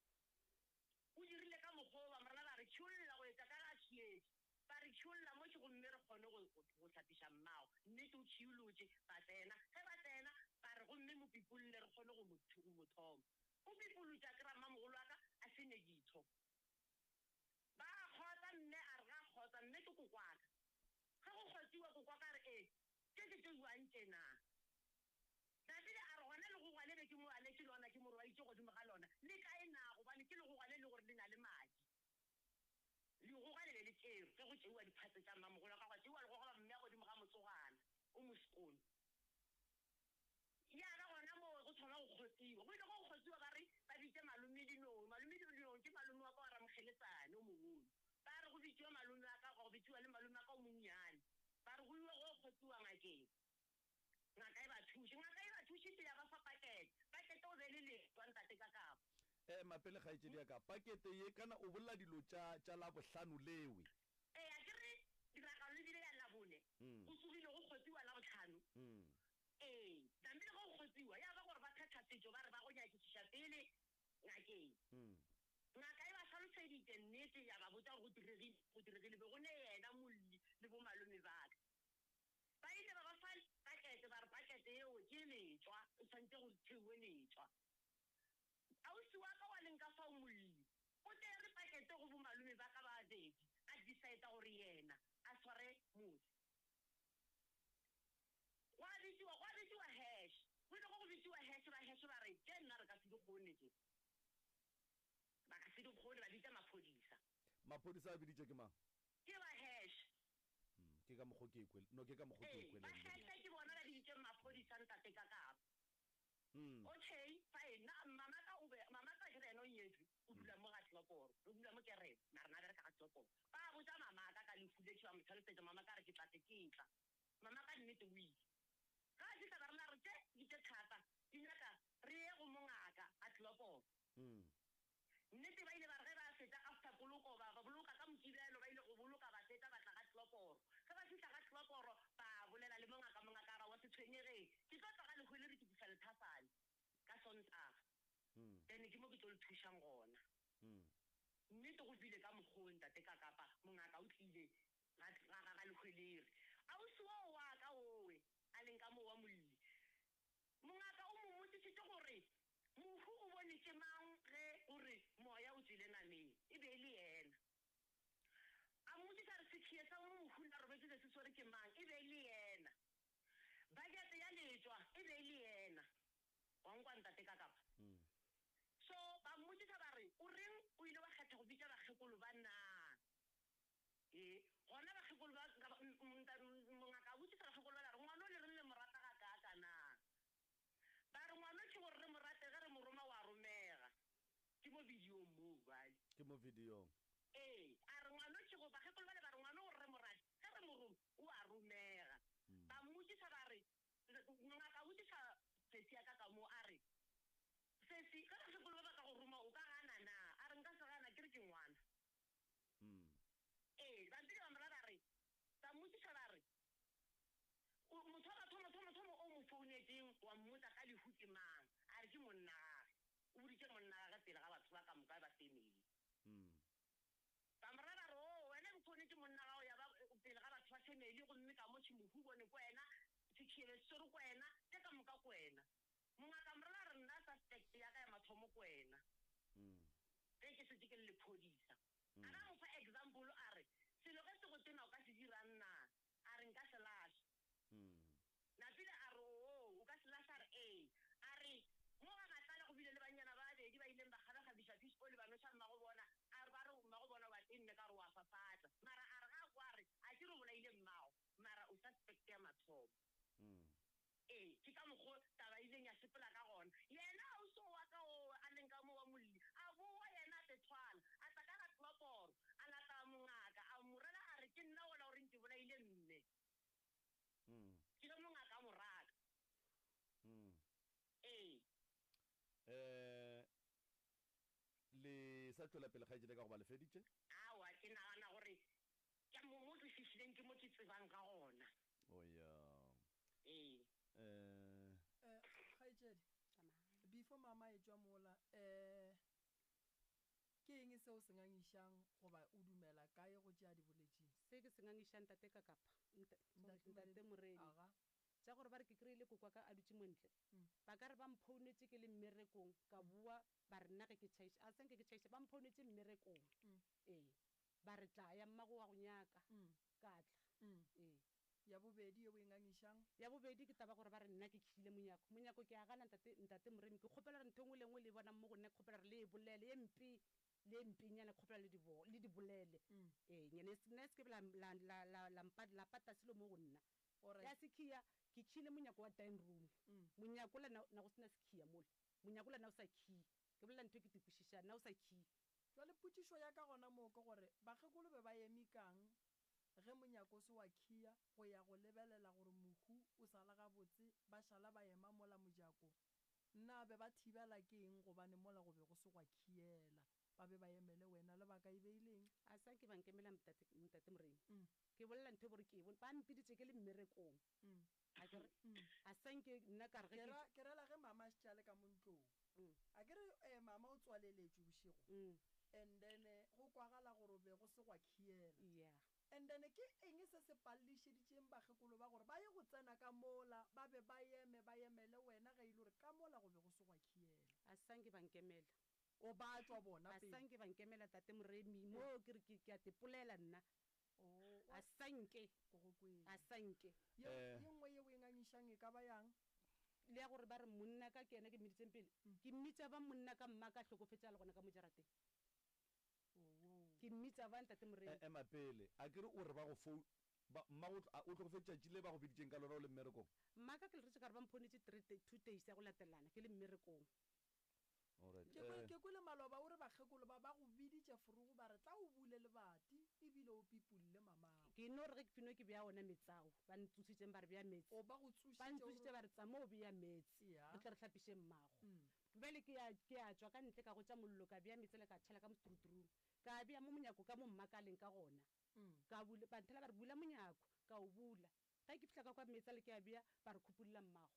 S4: O dirile ka mokgwa wo, ba mo rela ba re, Tšholla go etša ka ge a tšhietše. Ba re, Tšholla moše gomme re kgone go, go, go hlapiša mmago. Nnete o tšhiolotše. Ba tsena. Ge ba tsena, ba re, Gomme mo pipolle re kgone go mo, go mo thoma. O pipolotše a kry-a mmamogolo wa ka a se ne ditho. Ba a kgotsa mme a re ga a kgotsa mme ke kokwaka. Ge go kgotsiwa kokwaka a re ee tše ke tše jwang tše na? Dafida a re gona legogwa le be ke mo aletše lona ke mo robaitše godimo ga lona le kae na gobane ke legogwa le le gore le na le madi. Legogwa le be le tšerwe ge go tšeiwa diphatse tša mmamogolo wa ka gwa tšeiwa legogwa ba mmea godimo ga motsogana o mosekone. Ya ba gona moo go thoma go kgotsiwa. Go ile go kgotsiwa ba re ba bitše Malome Dinong. Malome Dinong ke malome wa ka wa Ramokgeletsane o mogolo. Ba re go bitšiwe malome wa ka, gwa bitšiwa le malome wa ka o monnyane. Ba re go iwe go kgotsiwa ngakeng. Ngaka e ba thuše. Ngaka e ba thušitše ya ba fa pakete. Pakete o be le.
S1: Ema pele kgaetšedi ya ka, pakete ye kana o bolela dilo tša, tša Labohlano lewe?
S4: Ee, akere tiragalo e bile ya Labone, go tsogile go kgotsiwa Labohlano. Ee, namile ge go kgotsiwa ya ba gore ba phetha setšo ba re ba go nyakišiša pele ngakeng. Ngaka e ba hlaloseditše nnete ya ba botša gore go diregile, go diregile be go ne yena molli le bomalome ba ka. Ba ile ba ba fa pakete ba re pakete yeo ke letšwa, e swanetše go theiwe letšwa. Ausi wa ka wa leng ka fao molli o tšere pakete go bomalome ba ka ba babedi a decide gore yena a sware motse. Gwa bitšiwa, gwa bitšiwa hash. Go ile go go bitšiwa hash, ba hash ba re, Tše nna re ka se di kgone tše. Ba ka se di kgone, ba bitša maphodisa.
S1: Maphodisa a biditše ke mang?
S4: Ke ba hash.
S1: Ke ka mokgo ke e kwele, no ke ka mokgo ke e
S4: Ee, ba
S1: kweleng le
S4: hash
S1: nna.
S4: ke bona ba biditšeng maphodisa ntate ka kapa. Okay, fine. Nna, mamaka o be, mamaka akere yena o nyetšwe, o dula mo ga Tlokoro, o dula mo Kerebe, mara na bereka ga Tlokoro. Ba botša mamaka ka lehu le, ba mo hlalosetša, mamaka a re ke tla tle ke tla. Mamaka nnete o ile. Ga a fihla ba rena re tše di tše thata, di nyaka re ye go mongaka ga Tlokoro. Nnete ba ile ba re ge ba fetša after poloko ba ba boloka ka Mokibelo ba ile go boloka ba fetša ba tla ga Tlokoro. Ge ba fihla ga Tlokoro ba bolela le mongaka, mongaka a re aowa se tshwenyegeng ke tlo tla ga Lehwele re ke tliša lethasane ka Sontaga then ke mo ke tlo le thušang gona. Nnete go bile ka mokgoo ntate Kakapa mongaka o tlile ga ga ga Lehwelere. Ausi woo wa ka owe a leng ka moo wa molli Mongaka o mo mmotšišitše gore mohu o bone ke mang ge o re moya o tšwile nameng, e be e le yena. A mmotšiša a re sekhie sa mo mohu na robetše be se swere ke mang, e be e le yena. Bakete ya letšwa, e be e le yena. Wa nkwa ntate Kakapa? So ba mmotšiša ba re o reng o ile wa kgetha go bitša bakgekolo ba naa? Ee, gona bakgekolo ba, ka ba, nta, mongaka a botšiša bakgekolo bale a re, Ngwano le reng le mo rata gakaaka na? Ba re, Ngwano ke gore re mo rate, ge re mo roma o a romega. Ke mo bidiong moo bale.
S1: Ke mo bidiong.
S4: Ee, a re, Ngwano ke go, bakgekolo bale ba re, Ngwano gore re mo rate, ge re mo roma o a romega. Ba mmotšiša ba re, mongaka a botšiša sesi ya ka ka moo a re, Sesi, ge bakgekolo ba ba ka go roma o ka gana na? A re, Nka se gana, ke re ke ngwana. Ee, bampile ba mo raya ba re, ba mmotšiša ba re, O, motho wa mathomo-thomo-thomo o mo founetšeng wa mmotša ka lehu ke mang? A re, Ke monna gage. O boditše monna gage pele ga batho ba ka moka ba family. Ba mo raya ba re, Oo, wena o founetše monna gago ya ba pele ga batho ba family, gomme ka mo mohu bone ke wena, setšhebe se swere ke wena, tše ka moka ke wena. Mongaka Morena a re, Nna suspect ya ka ya mathomo ke wena. Ge ke šetše ke le lephodisa. A ba mo fa example a re, Selo ge se go tena o ka se dirang na? A re, Nka se lahla. Napile a re, Oo, o ka se lahla? A re, Ee. A re, Mo ga Matlala go bile le bannyana ba babedi ba ileng ba kgabakgabiša fish oli ba nweša mmago bona. A re, Ba re mmago bona o ba tenne ka gore o a fafatla. Mara a re ga a kwa a re, A ke re o bolaile mmago, mara o suspect ya mathomo. Ee, ke ka mokgo taba e ileng ya sepela ka gona. Yena ausi wa ka oo a leng ka mo wa molli, a bowa yena a tethwala, a tla ka ga tloporo, a lata mongaka, a mmorela a re, Ke nna wola o reng ke bolaile mme. Ke ge mongaka a mo raka. Ee.
S1: Eh, le sa tšwela pele kgaetšedi ka goba le feditše?
S4: Aowa, ke nagana gore Ke mo, mo ke fihlileng ke mo ke tsebang ka gona.
S1: Oh ya.
S4: Ee.
S1: Eh.
S2: Eh, kgaetšedi, before mama a etšwa mola, eh, ke eng seo se ngangišang goba o dumela kae go tše a di boletšeng?
S3: Se ke se ngangišang tate Kakapa, nta, sorry, ntate Moremi,
S2: Aga.
S3: tša gore ba re ke kry-ile koko wa ka a dutše mo ntle, ba ka re ba mphounetše ke le mmerekong, ka bowa ba re nna ge ke tšhaiša, a se nke ke tšhaiša, ba mphounetše mmerekong, ee. Ba re, Tlaya, mmago o a go nyaka. Ka tla. Ee.
S2: Ya bobedi ye o e ngangišang?
S3: Ya bobedi ke taba gore ba re nna ke khile monyako. Monyako ke a gana, ntate, ntate Moremi. Ke kgopela gore ntho e nngwe le e nngwe le e bonang mo go nna, ke kgopela gore le e bolele, ye mpe le ye mpenyana, ke kgopela le di bo, le di bolele. Ee, nyana e se, nna e se ke be la, la, la, la, la mpa, la pata selo mo go nna.
S2: Alright.
S3: Ya sekhia, ke khile monyako wa dining room. Monyako ola na, na go se na sekhia mola. Monyako ola na o sa khii. Ke bolela ntho e ke te kwešišang, na o sa khii.
S2: Bjale potšišo ya ka gona moo ke gore, bakgekolo be ba eme ka'ng ge monyako o se wa khia go ya go lebelela gore mohu o sa le gabotse, ba šala ba ema mola mojako? Na Na be ba thibela ke eng gobane mola go be go se gwa khiela, ba be ba emele wena? Lebaka e be e le eng?
S3: A sa ke ba nkemela Ntate, Ntate Moremi. Ke bolela ntho e bore ke e bone. Ba mpiditše ke le mmerekong. A ke re, a sa nke nna ka re ge
S2: Ke
S3: ke
S2: ra, ke rela ge mama a šetše a le ka mo ntlong. A ke re eh, mama o tswaleletšwe bošego. And then go kwagala gore be go se gwa khiela.
S3: Yeah.
S2: And then ke eng se se pallišeditšeng bakgekolo ba gore ba ye go tsena ka mola, ba be ba eme, ba emele wena ge e le gore ka mola go be go se gwa khiela?
S3: A sa nke ba nkemela.
S2: O ba tšwa bona
S3: A
S2: pele.
S3: sa nke ba nkemela Tate Moremi, mo ke re ke, ke a tepolela nna.
S2: Oh,
S3: A sa nke.
S2: Ko go kwele.
S3: A sa nke.
S2: Ye,
S1: Eh.
S2: ye nngwe ye o e ngangišang e ka ba yang?
S3: Le ya gore ba re monna ka ke yena ke mmiditseng pele. Ke mmitša ba monna ka mma ka hlokofetše a le gona ka mo jarateng.
S2: Oh.
S3: Ke mmitša ba Ntate Moremi.
S1: E, ema pele. A ke re o re ba go fou, ba, mmago o, a, o hlokofetše tšatši le ba go biditšeng ka lona o le mmerekong?
S3: Mma ka ke le retše ka re ba mphonetše three, two days ya go latelana ke le mmerekong.
S1: Alright,
S2: Ke kwe,
S1: eh.
S2: ke kwele maloba o re bakgekolo ba ba go biditše forogo ba re tla o bule lebati ebile o pipulle mamago.
S3: Ke no re ge ke fino ke bea ona meetse ao ba ntsošitšeng ba re bea meetse.
S2: O ba go
S3: Ba
S2: tsošitše o
S3: ntsošitše
S2: re.
S3: ba re tsama o bea meetse
S2: Ya.
S3: re tle re hlapiše mmago. Bjale ke ya, ke ya tšwa ka ntle ka gotša mollo ka bea meetse le ka tšhela ka mo seturuturung. Ka bea mo monyako ka mo mma ka leng ka gona. Ka bula, ba nthela ba re bula monyako, ka o bula. Ge ke fihla ka kwa meetse ale ke a bea ba re khupulla mmago.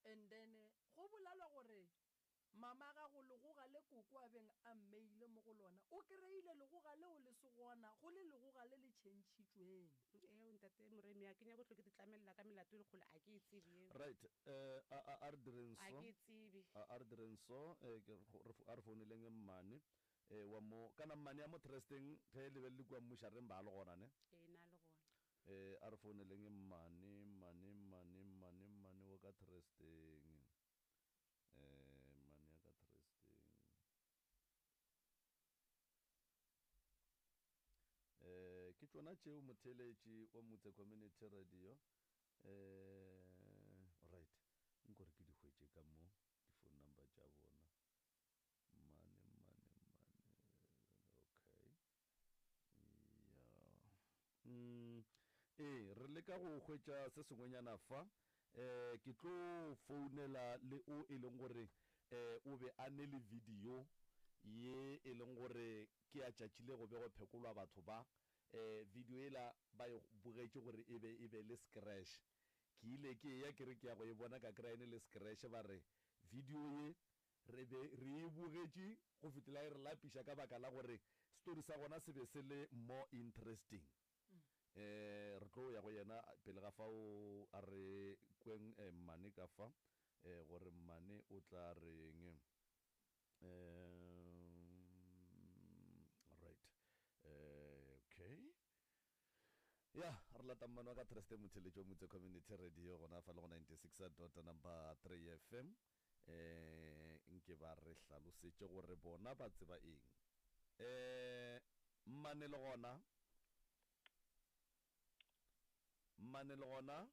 S2: And then go bolalwa gore mama gago legoga le koko a beng a mmeile mo go lona, o kreile legoga leo le se gona, go le legoga le le tšhentšhitšweng.
S3: Eo Ntate Moremi, a ke nyake go hlo ke te tlamelela ka melato e lekgolo, a ke e tsebe yeo.
S1: Right, eh, a, a, a re direng
S3: A
S1: so.
S3: ke e tsebe.
S1: A, a re direng so, eh, ke, go, re, a re founeleng mmane, eh, wa mo, kana mmane ya mo Tresteng, ge le be le le kua mmušareng ba le gona, ne?
S3: Ee, na le gona.
S1: Eh, a re founeleng mmane, mmane, mmane, mmane, mmane wo ka Tresteng. Eh, mmane ya ka Tresteng. Eh, ke tšona tšeo motheeletši wa Mutse Community Radio. Eh, right, nko re ke di hwetše ka mo, di-phone number tša bona. Mmane, mmane, mmane, okay. Ya. Mm, ee, re leka go hwetša se sengwenyana fa. Eh, ke tlo founela le o e leng gore eh, o be a ne le video ye e leng gore ke ya tšatši le go be go phekolwa batho ba. Eh, video yela ba e bogetše gore e be e be le scratch. Ke ile ke eya ke re ke ya go e bona ka kry-a e ne le scratch, ba re video ye Re be re e bogetše go fihlela e re lapiša ka baka la gore story sa gona se be se le more interesting. Eh, re tlo ya go yena pele ga fao a re kweng eh, mmane ka fa eh, gore mmane o tla reng. Eh, right. Eh, okay. Ya, re lata mmano wa ka Treste Motheletši wa Mutse Community Radio gona fa le go 96 dot number 3 FM. Eh, nke ba re hlalosetše gore bona ba tseba eng. Eh, mmane le gona. Mmane le gona.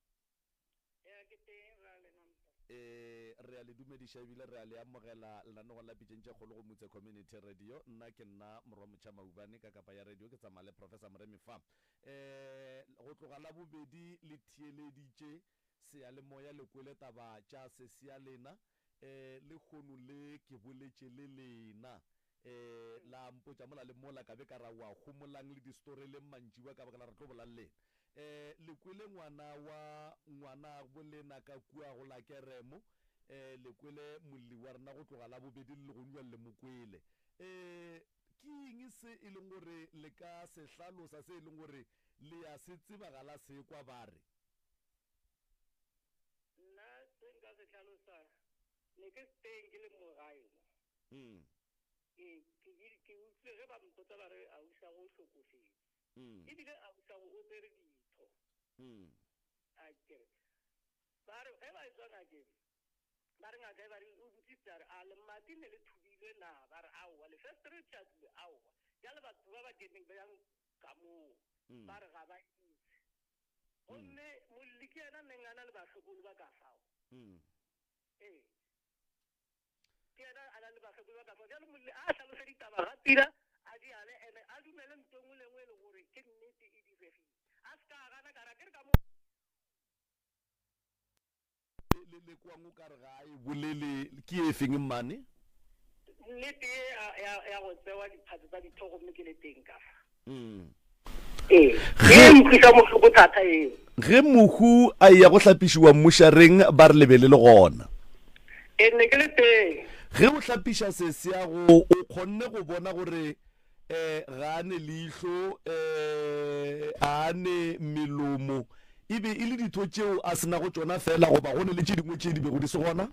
S5: Ya, ke teng ra lena mpa.
S1: Ee, re a le dumediša ebile re a le amogela lenanegong la Pitšeng tše Kgolo go Mutse Community Radio. Nna ke nna Morwa Motšha Maubane ka kapa ya radio, ke tsamaya le Professor Moremi fa. Ee, go tloga Labobedi le theeleditše seyalemoya le kwele taba tša sesi ya lena. Ee, lehono le ke boletše le lena. Ee, la mpotša mola le mola, ka be ka ra wa homolang le distoreleng mantšiboa ka baka la re tlo bola le lena. Ee, le kwele ngwana wa ngwanabo lena ka kua go la Keremo. Ee, le kwele molli wa rena go tloga Labobedi le legono bjale le mo kwele. Ee, ke eng se e leng gore le ka se hlalosa se e leng gore le a se tseba ga la se kwa ba re?
S5: Nna se nka se hlalosa, ne ke se teng ke le mo gae mo. Ke, ke, ke utlwile ge ba mpotsa ba re ausago o hlokofetše. Ebile ausago o tsere ditho. A ke re, ba re ge ba etšwa ngakeng, ba re ngaka e ba re o botsisitse a re, a lemati ne le thubilwe na? Ba re aowa. Lefestere le pšhatlilwe? Aowa. Bjale batho ba ba keneng bjang ka moo? Ba re ga ba itse. Gomme molli ke yena neng a na le bahlokolo ba ka fao. Ee. Ke yena a na le bakgekolo ba ka fao. Bjale molli a hlalose ditaba ga pila, a di ale, ene a dumele ntho e nngwe le e nngwe e le gore ke nnete e diregile. A se ka a gana ka re, a ke re ka mo.
S1: le le kwang o ka re ga a e bolele ke e feng mmane?
S5: Nnete ye ya, ya, ya go tsewa diphatse tsa ditho gomme ke le teng ka fa. Ee,
S1: Ge-
S5: e nkwisa bohloko thata eo.
S1: Ge mohu a eya go hlapišiwa mmušareng ba re le be le le gona.
S5: Ee, ne ke le teng.
S1: Ge o hlapiša sesiago o kgonne go bona gore um ga a ne leihlo, um a ne melomo, e be e le ditho tšeo a se nago tšona feela goba go ne le tše dingwe tše di bego di se gona?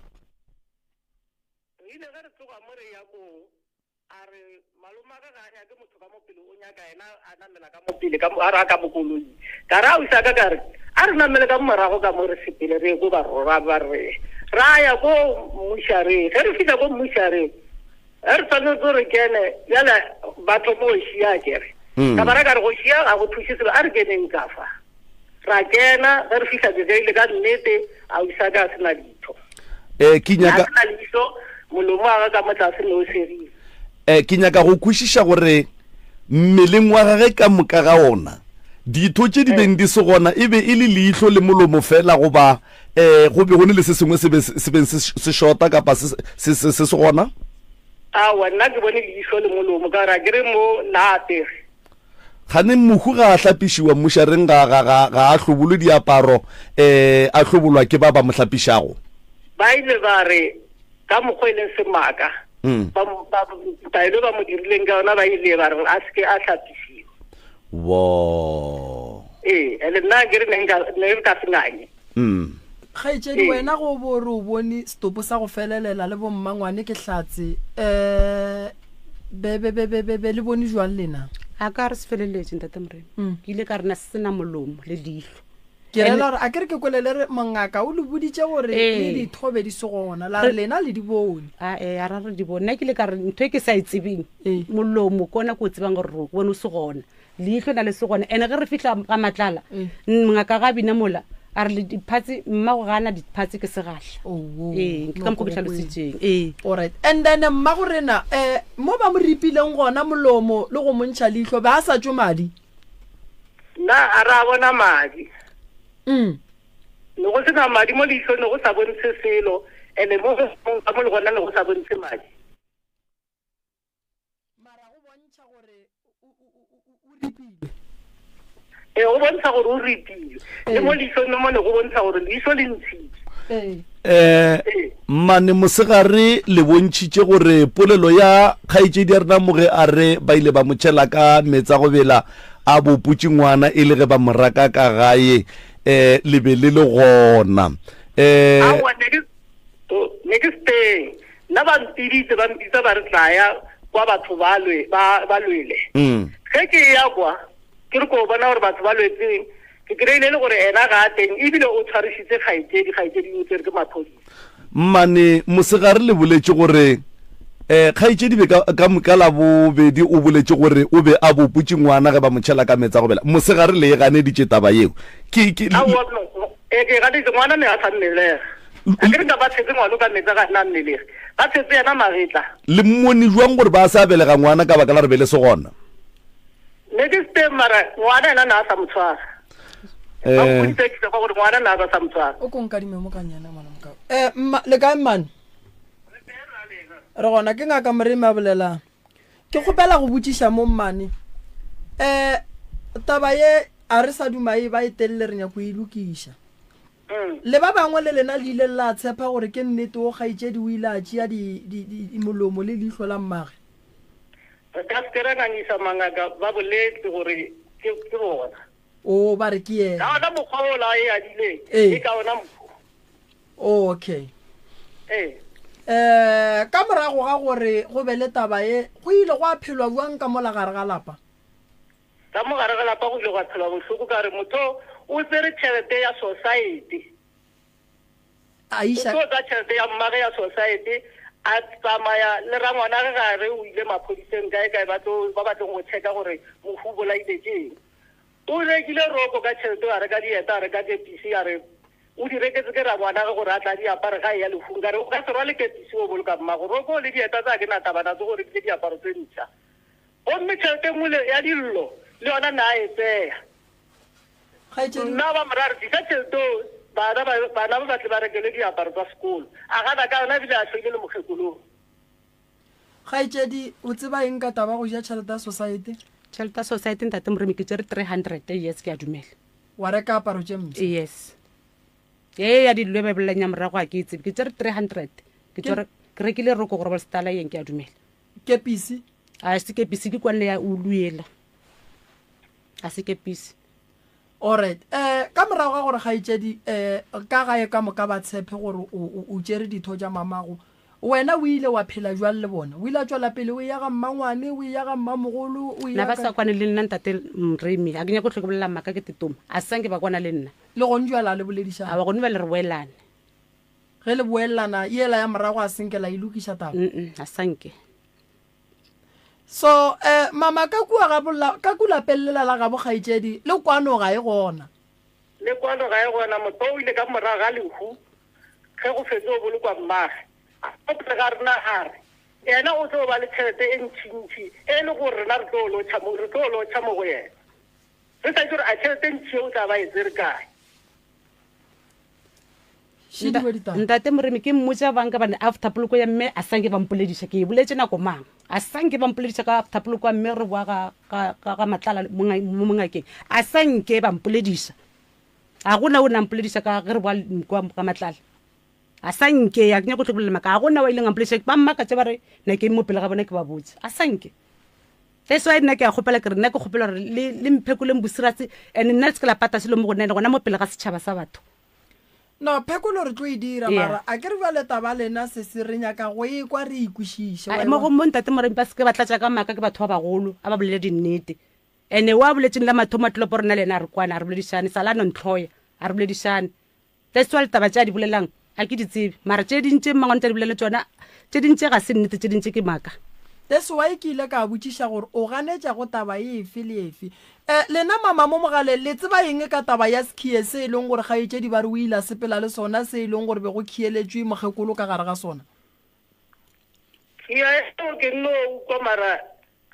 S5: Re ile ge re tloga mo re ya koo, a re malomage ga a nyake motho ka mo pele, o nyaka yena a namela ka mo pele, ka mo, a re a ka mo koloing. Ka re ausi a ka ka re, a re namele ka mo morago ka mo re sepele re ye ko ba rora ba re. Ra ya ko mmušareng, ge re fihla ko mmušareng, Ge re swanetše re kene, bjale ba thoma go šia kere. Ka ba ra ka re go šia ga go thuše selo, a re keneng ka fa. Ra kena, ge re fihla ke ile ka nnete, ausi a ka a se na ditho.
S1: Eh, ke nyaka
S5: A se na leihlo, molomo wa gagwe ka mo tlase ne o segile.
S1: Eh, ke nyaka go kwešiša gore mmeleng wa gage ka moka ga ona, ditho tše di beng di se gona e be e le leihlo le molomo fela goba um go be go ne le se sengwe se be se beng se shota kapa se se se se gona?
S5: Aowa, nna ke bone leihlo le molomo, ka gore a ke re mo na apere.
S1: Kgane mohu ga a hlapišiwa mmušareng ga ga ga ga a hlobolwe diaparo um a hlobolwa ke ba ba mo hlapišago?
S5: Ba ile ba re ka mokgwa e leng semaka ba ba taelo ba mo dirileng ka yona ba ile ba re a se ke a hlapišiwa.
S1: Wo.
S5: Ee, ene nna ke re ne nka ne re ka se nganye.
S1: Mm.
S2: Kgaetšedi
S5: Ee.
S2: wena go bo re o bone setopo sa go felelela le bommangwane ke hlatse um be be be be be be le bone jwang lena?
S3: A ka re se feleletše ntate Morena. Ke ile ka re na se se na molomo le leihlo.
S2: Ke rela gore a ke re ke kwele le re mongaka o le boditše gore
S3: Ee.
S2: le ditho be di se gona la re lena le di bone.
S3: A e a ra re di bone. Nna ke ile ka re ntho e ke sa e tsebeng
S2: Ee.
S3: molomo ke ona ke o tsebang gore re bone o se gona. Leihlo na le se gona. Ene ge re fihla ga Matlala
S2: Ee.
S3: ngaka ga bina mola a re le diphatse mmago ga a na diphatse ke segahla.
S2: Oh,
S3: Ee, ke ka
S2: no,
S3: mokgo ke
S2: ke go kwele.
S3: hlalositšeng. Ee.
S2: Alright. And then mmago rena um mo ba mo ripileng gona molomo le go mo ntšha leihlo be a sa tšwe madi?
S5: Nna a re a bona madi.
S2: Mm.
S5: Ne go se na madi mo leihlong, ne go sa bontshe selo, and-e mo ka mo le gona ne go sa bontshe madi.
S2: Mara go bontšha gore o, o, o, o, o ripilwe.
S5: Ee, go bontsha gore o ripilwe. Le mo
S2: Ee.
S5: leihlong le mo ne go bontsha gore leihlo le ntshitše.
S2: Ee.
S1: Eh, mane mosegare le bontšhitše gore polelo ya kgaetšedi ya rena moge a re ba ile ba mo tšhela ka meetse a go bela a boputše ngwana e le ge ba mo raka ka gae eh le be le le gona eh
S5: Aowa, ne ke oh, ne ke se teng. Nna ba mpiditse ba mpitsa ba re tlaya kwa batho ba lwe ba ba lwele. Ge ke ya kwa Ke re ko bona gore batho ba lwetseng, ke kry-ile e le gore ena ga a teng ebile o tshwarišitše kgaetšedi, kgaetšedi o tšere ke maphodisa.
S1: Mmane, mosegare le boletše gore eh, kgaetšedi be ka, ka, ka Labobedi o boletše gore o be a bopotše ngwana ge ba mo tšhela ka meetse a go bela. Mosegare le e ganeditše taba yeo. Ke, ke,
S5: Aowa, ee, ke e ganeditše, ngwana ne a sa mmelega. A ke re ka ba tshetse ngwano ka meetse ga na mmelege, ba tshetse yena magetla.
S1: Le mmone jwang gore ba sa belega ngwana ka baka la re be le se gona?
S5: Ne ke se teng mara ngwana ena na a sa mo tshwara. Ba
S1: Eh.
S5: mpoditse ke kwa gore ngwana na a sa mo tshwara.
S2: O ko nkadime mo ka nyana ngwana mokao. Eh mma le kae mmane? Re gona ke ngaka Moremi a bolelang. Ke kgopela go botšiša mo mmane. Eh taba ye a re sa duma e ba e telele re nyako e lokiša. Le ba bangwe le lena le ile la tshepa gore ke nnete o kgaetšedi o ile a tšea di, di, di, molomo le leihlo la mmage.
S5: Re ka se ke ra ngangisa mangaka ba boletse gore ke, ke bona.
S2: O, ba re ke yena.
S5: Ka ona mokgwa ola e adileng,
S2: Ee.
S5: ke ka ona mokgwa.
S2: Okay.
S5: Ee.
S2: Eh, ka morago ga gore go be le taba ye, go ile gwa phelwa bjang ka mola gare ga lapa?
S5: Ka mo gare ga lapa go ile gwa phelwa bohloko ka gore motho o tsere tšhelete ya sosaete.
S2: A iša.
S5: O tlo tsa tšhelete ya mmage ya sosaete a tsamaya le rangwanage gare o ile maphodiseng kae kae ba tlo ba batlong go checka gore mohu o bolaile ke eng. O rekile roko ka tšhelete a reka dieta a reka kepisi a re o di reketse ke rangwanage gore a tla di apare ga e ya lehung ka re o ka se rwale kepisi o boloka mmago roko le dieta tsa ke na taba natso go rekile diaparo tse mpsha. Gomme tšhelete nngwe le ya dillo le yona na a e tseya.
S2: Kgaetšedi.
S5: Nna ba mo ra re, Tliša tšhelete o. bana ba bana ba ba tle ba rekelwe diaparo tsa sekolo. A gana ka yona ebile a hloile le mokgekolong.
S2: Kgaetšedi, o tseba eng ka taba ya go ja tšhelete ya sosaete?
S3: Tšhelete ya sosaete, Ntate Moremi, ke tšere 300, yes, ke a dumela.
S2: Wa reka aparo tše mpsha?
S3: Yes. Ye ya dillo e ba e bolelang ya morago ga ke e tsebe. Ke tšere 300. Ke tšere, ke rekile roko gore ba setala yeng, ke a dumela.
S2: Kepisi?
S3: A se kepisi, ke kwanne ya ulu yela. A se kepisi.
S2: Alright. Eh, ka morago ga gore kgaetšedi eh, ka gae ka moka ba tshepe gore o, o, o tšere ditho tša mamago, wena o ile wa phela bjang le bona? O ile a tšwela pele o eya ga mmangwane, o eya ga mmamogolo, o
S3: Na
S2: eya
S3: ba
S2: kae?
S3: sa kwane le nna ntate Mremi, ga ke nyake go hlwe ke bolela maaka ke tetoma. A sa nke ba kwana le nna.
S2: Le gone bjale a le boledišane?
S3: Aowa, gone bjale re boelane.
S2: Ge le boelana, yela ya morago a se nke la e lokiša taba?
S3: Mm-mm, a sa nke.
S2: So, eh, mama, ka kua ga bola, ka ku lapeng lela la gabo kgaetšedi, le kwano ga e gona.
S5: Le kwano ga e gona. Motho o ile ka morago ga lehu, ge go fetše go bolokwa mmage, a tla pele ga rena a re, yena o tlo ba le tšhelete e ntšintši, e le gore rena re tlo lotšha mo, re tlo lotšha mo go yena. Re sa itse gore a tšhelete e ntši ye o tla ba e tsere kae.
S3: Ntate Moremi ke mmotša bang ka bane after poloko ya mme a sanke ba mpolediša ke e boletše nako mang a sanke ba mpolediša ka after poloko ya mme re boa ga ga ga ga matlala mo mongakeng a sanke ba mpolediša a gona o na mpolediša ka ge re boa kwa ga matlala a sanke a ke nyako tlo bolela maka a gona wa ileng a mpolediša ba mmakatše ba re na ke mo pele ga bona ke ba botse a sanke That's why nna ke a kgopela ke re nna ke kgopela gore le le mphekoleng bosirase and nna le se ke la pata selo mo go nna ene gona mo pele ga setšhaba sa batho.
S2: No, phekolo re tlo e dira
S3: Yeah.
S2: mara a ke re bjale taba lena sesi re nyaka go e kwa re e kwešiše wa
S3: Ai,
S2: e
S3: mo go
S2: bona?
S3: mo ntate Moremi ba se ke ba tlatša ka maaka ke batho ba bagolo a ba bolele dinnete ene wa boletseng la mathomo a tlopo rena le yena a re kwane a re boledišane sala a no ntlhoya a re boledišane That's why ditaba tše a di bolelang ga ke di tsebe. Mara tše ding tše mmangwane tša di bolelang tšona, tše ding tše ga se nnete, tše ding tše ke maaka.
S2: That's why ke ile ka botšiša gore o ganetša go taba efe le efe. Eh, lena mama mo mogaleng le tseba eng ka taba ya sekhie se e leng gore kgaetšedi ba re o ile a sepela le sona se e leng gore be go khieletšwe mokgekolo ka gare ga sona?
S5: Khia eo ke nno ukwa mara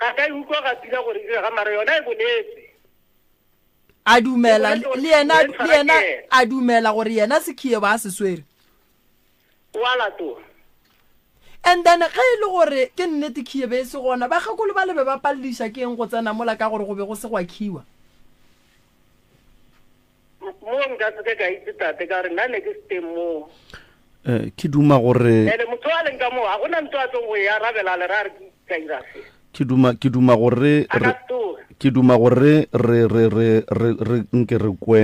S5: ga ka e utlwa ga pila gore e direga mara yona e boletse.
S2: A dumela le yena le yena a dumela gore yena sekhie ba se swere.
S5: O a latola.
S2: And then ge e le gore ke nnete khie be e se gona bakgekolo ba le be ba palediša ke eng go tsena mola ka gore go be go se gwa khiwa?
S5: Moo nka se ke ka itse tate ka gore nna ne ke se teng moo.
S1: Eh, ke duma gore
S5: Ene motho a leng ka moo ga gona ntho a tlong go e arabela a le ra re ke ka ira se.
S1: ke duma ke duma gore
S5: A ka
S1: re
S5: se tsoge.
S1: ke duma gore re re re re re nke re kwe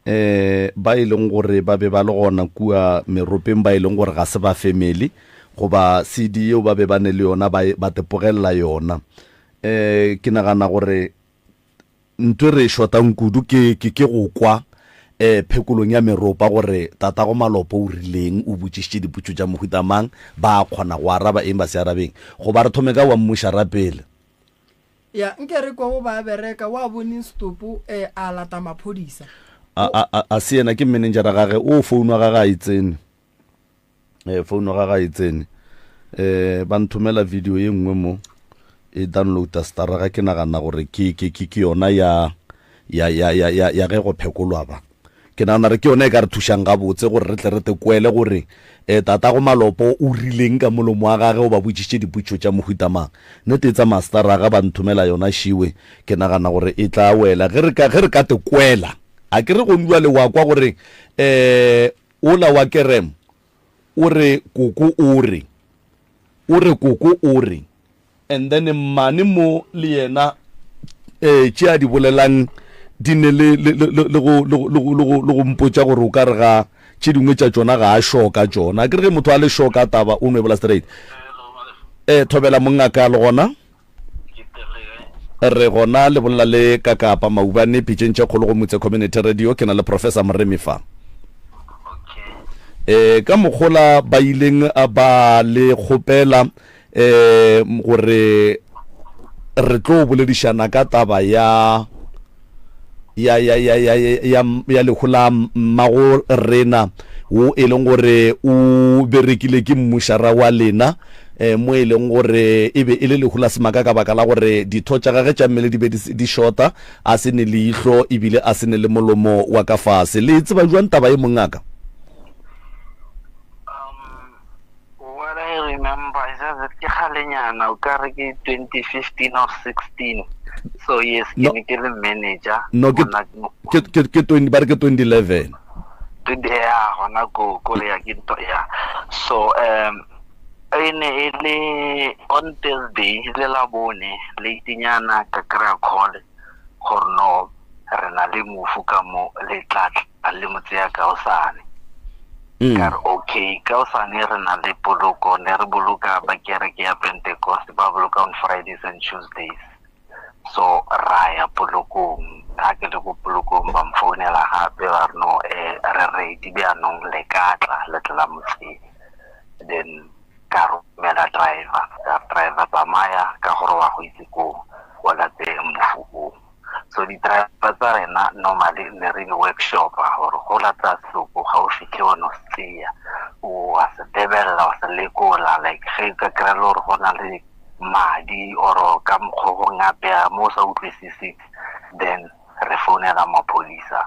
S1: eh ba e leng gore ba be ba le gona kua meropeng ba e leng gore ga se ba family goba CD yeo ba be ba ne le yona ba e- ba tepogelela yona eh ke nagana gore Ntho e re e shotang kudu ke, ke, ke go kwa eh, phekolong ya meropa gore tatago Malopo o rileng, o botšišitše dipotšo tša mohuta mang, ba a kgona go araba eng ba se arabeng. Goba re thome ka wa mmušara pele.
S2: Ya, nke re kwa o ba a bereka, wa boneng setopo eh, a lata maphodisa.
S1: A, a, a, a se yena, ke mmenenjara gage, o founwa gage a e tsene. Eh, founu ga ga e tsene. Eh, ba nthomela video ye nngwe mo e downloada staraga ke nagana gore ke ke ke ke yona ya ya ya ya ya ya ge go phekolwa ba. Ke nagana re ke yona e ka re thušang gabotse gore re tle re te kwele gore eh tatago Malopo o rileng ka molomo wa gage o ba botšišitše dipotšišo tša mohuta mang. Nnete tsa mastaraga ba nthomela yona šiwe ke nagana gore e tla wela ge re ka ge re ka te kwela. A ke re gone bjale wa kwa gore eh Ola wa Kerem o re koko o re, o re koko o re, and then mmane mo le yena eh tše a di bolelang di ne le le le le go le go le go le go le go mpotša gore o ka re ga tše dingwe tša tšona ga a sure ka tšona. Akere ge motho a le sure ka taba o no e bola straight. Eh thobela mongaka le gona? Re gona le bolela le Kakapa Maubane pitšeng tše kgolo go Mutse Community Radio. Ke na le Professor Moremi fa. E, ka mokgola ba ileng ba le kgopela e, gore re tlo boledišana ka taba ya ya ya ya ya ya ya lehu la mmago rena wo e leng gore o berekile ke mmušara wa lena. mo e leng gore e be e le lehu la semaka ka baka la gore ditho tša gage tša mmele di be di šota, a se ne leihlo e bile a se ne le molomo wa ka fase. Le e tseba bjang taba ye, mongaka?
S6: Um, what I remember is that ke kgalenyana o ka re ke 2015 or 16. So yes, ke ne ke le manager.
S1: No, ke ke ke ke 20 ba re ke 2011.
S6: 20 ya gona ko ko le ya ke nto ya. So um e ne e le on Thursday le la bone late-nyana ka kry-a call gore no re na le mofu ka mo le tla tla le mo tseya kaosane. Mm. Ka re okay kaosane re na le poloko ne re boloka ba kereke ya Pentecost ba boloka on Fridays and Tuesdays. So ra ya polokong ga ke le ko polokong ba mfounela gape ba re no eh, re ready bjanong le ka tla le tla mo tseya. Then ka romela driver ka driver tsamaya ka gore wa go itse ko o late mofu o. So di-driver tsa rena normally ne re di-workshopa gore go lata setopo ga o fitlhe wa no se tseya o wa se lebelela wa se lekola like ge ka kry-a le gore go na le madi or ka mokgwa go ngapea mo o sa utlwisiseng then re founela maphodisa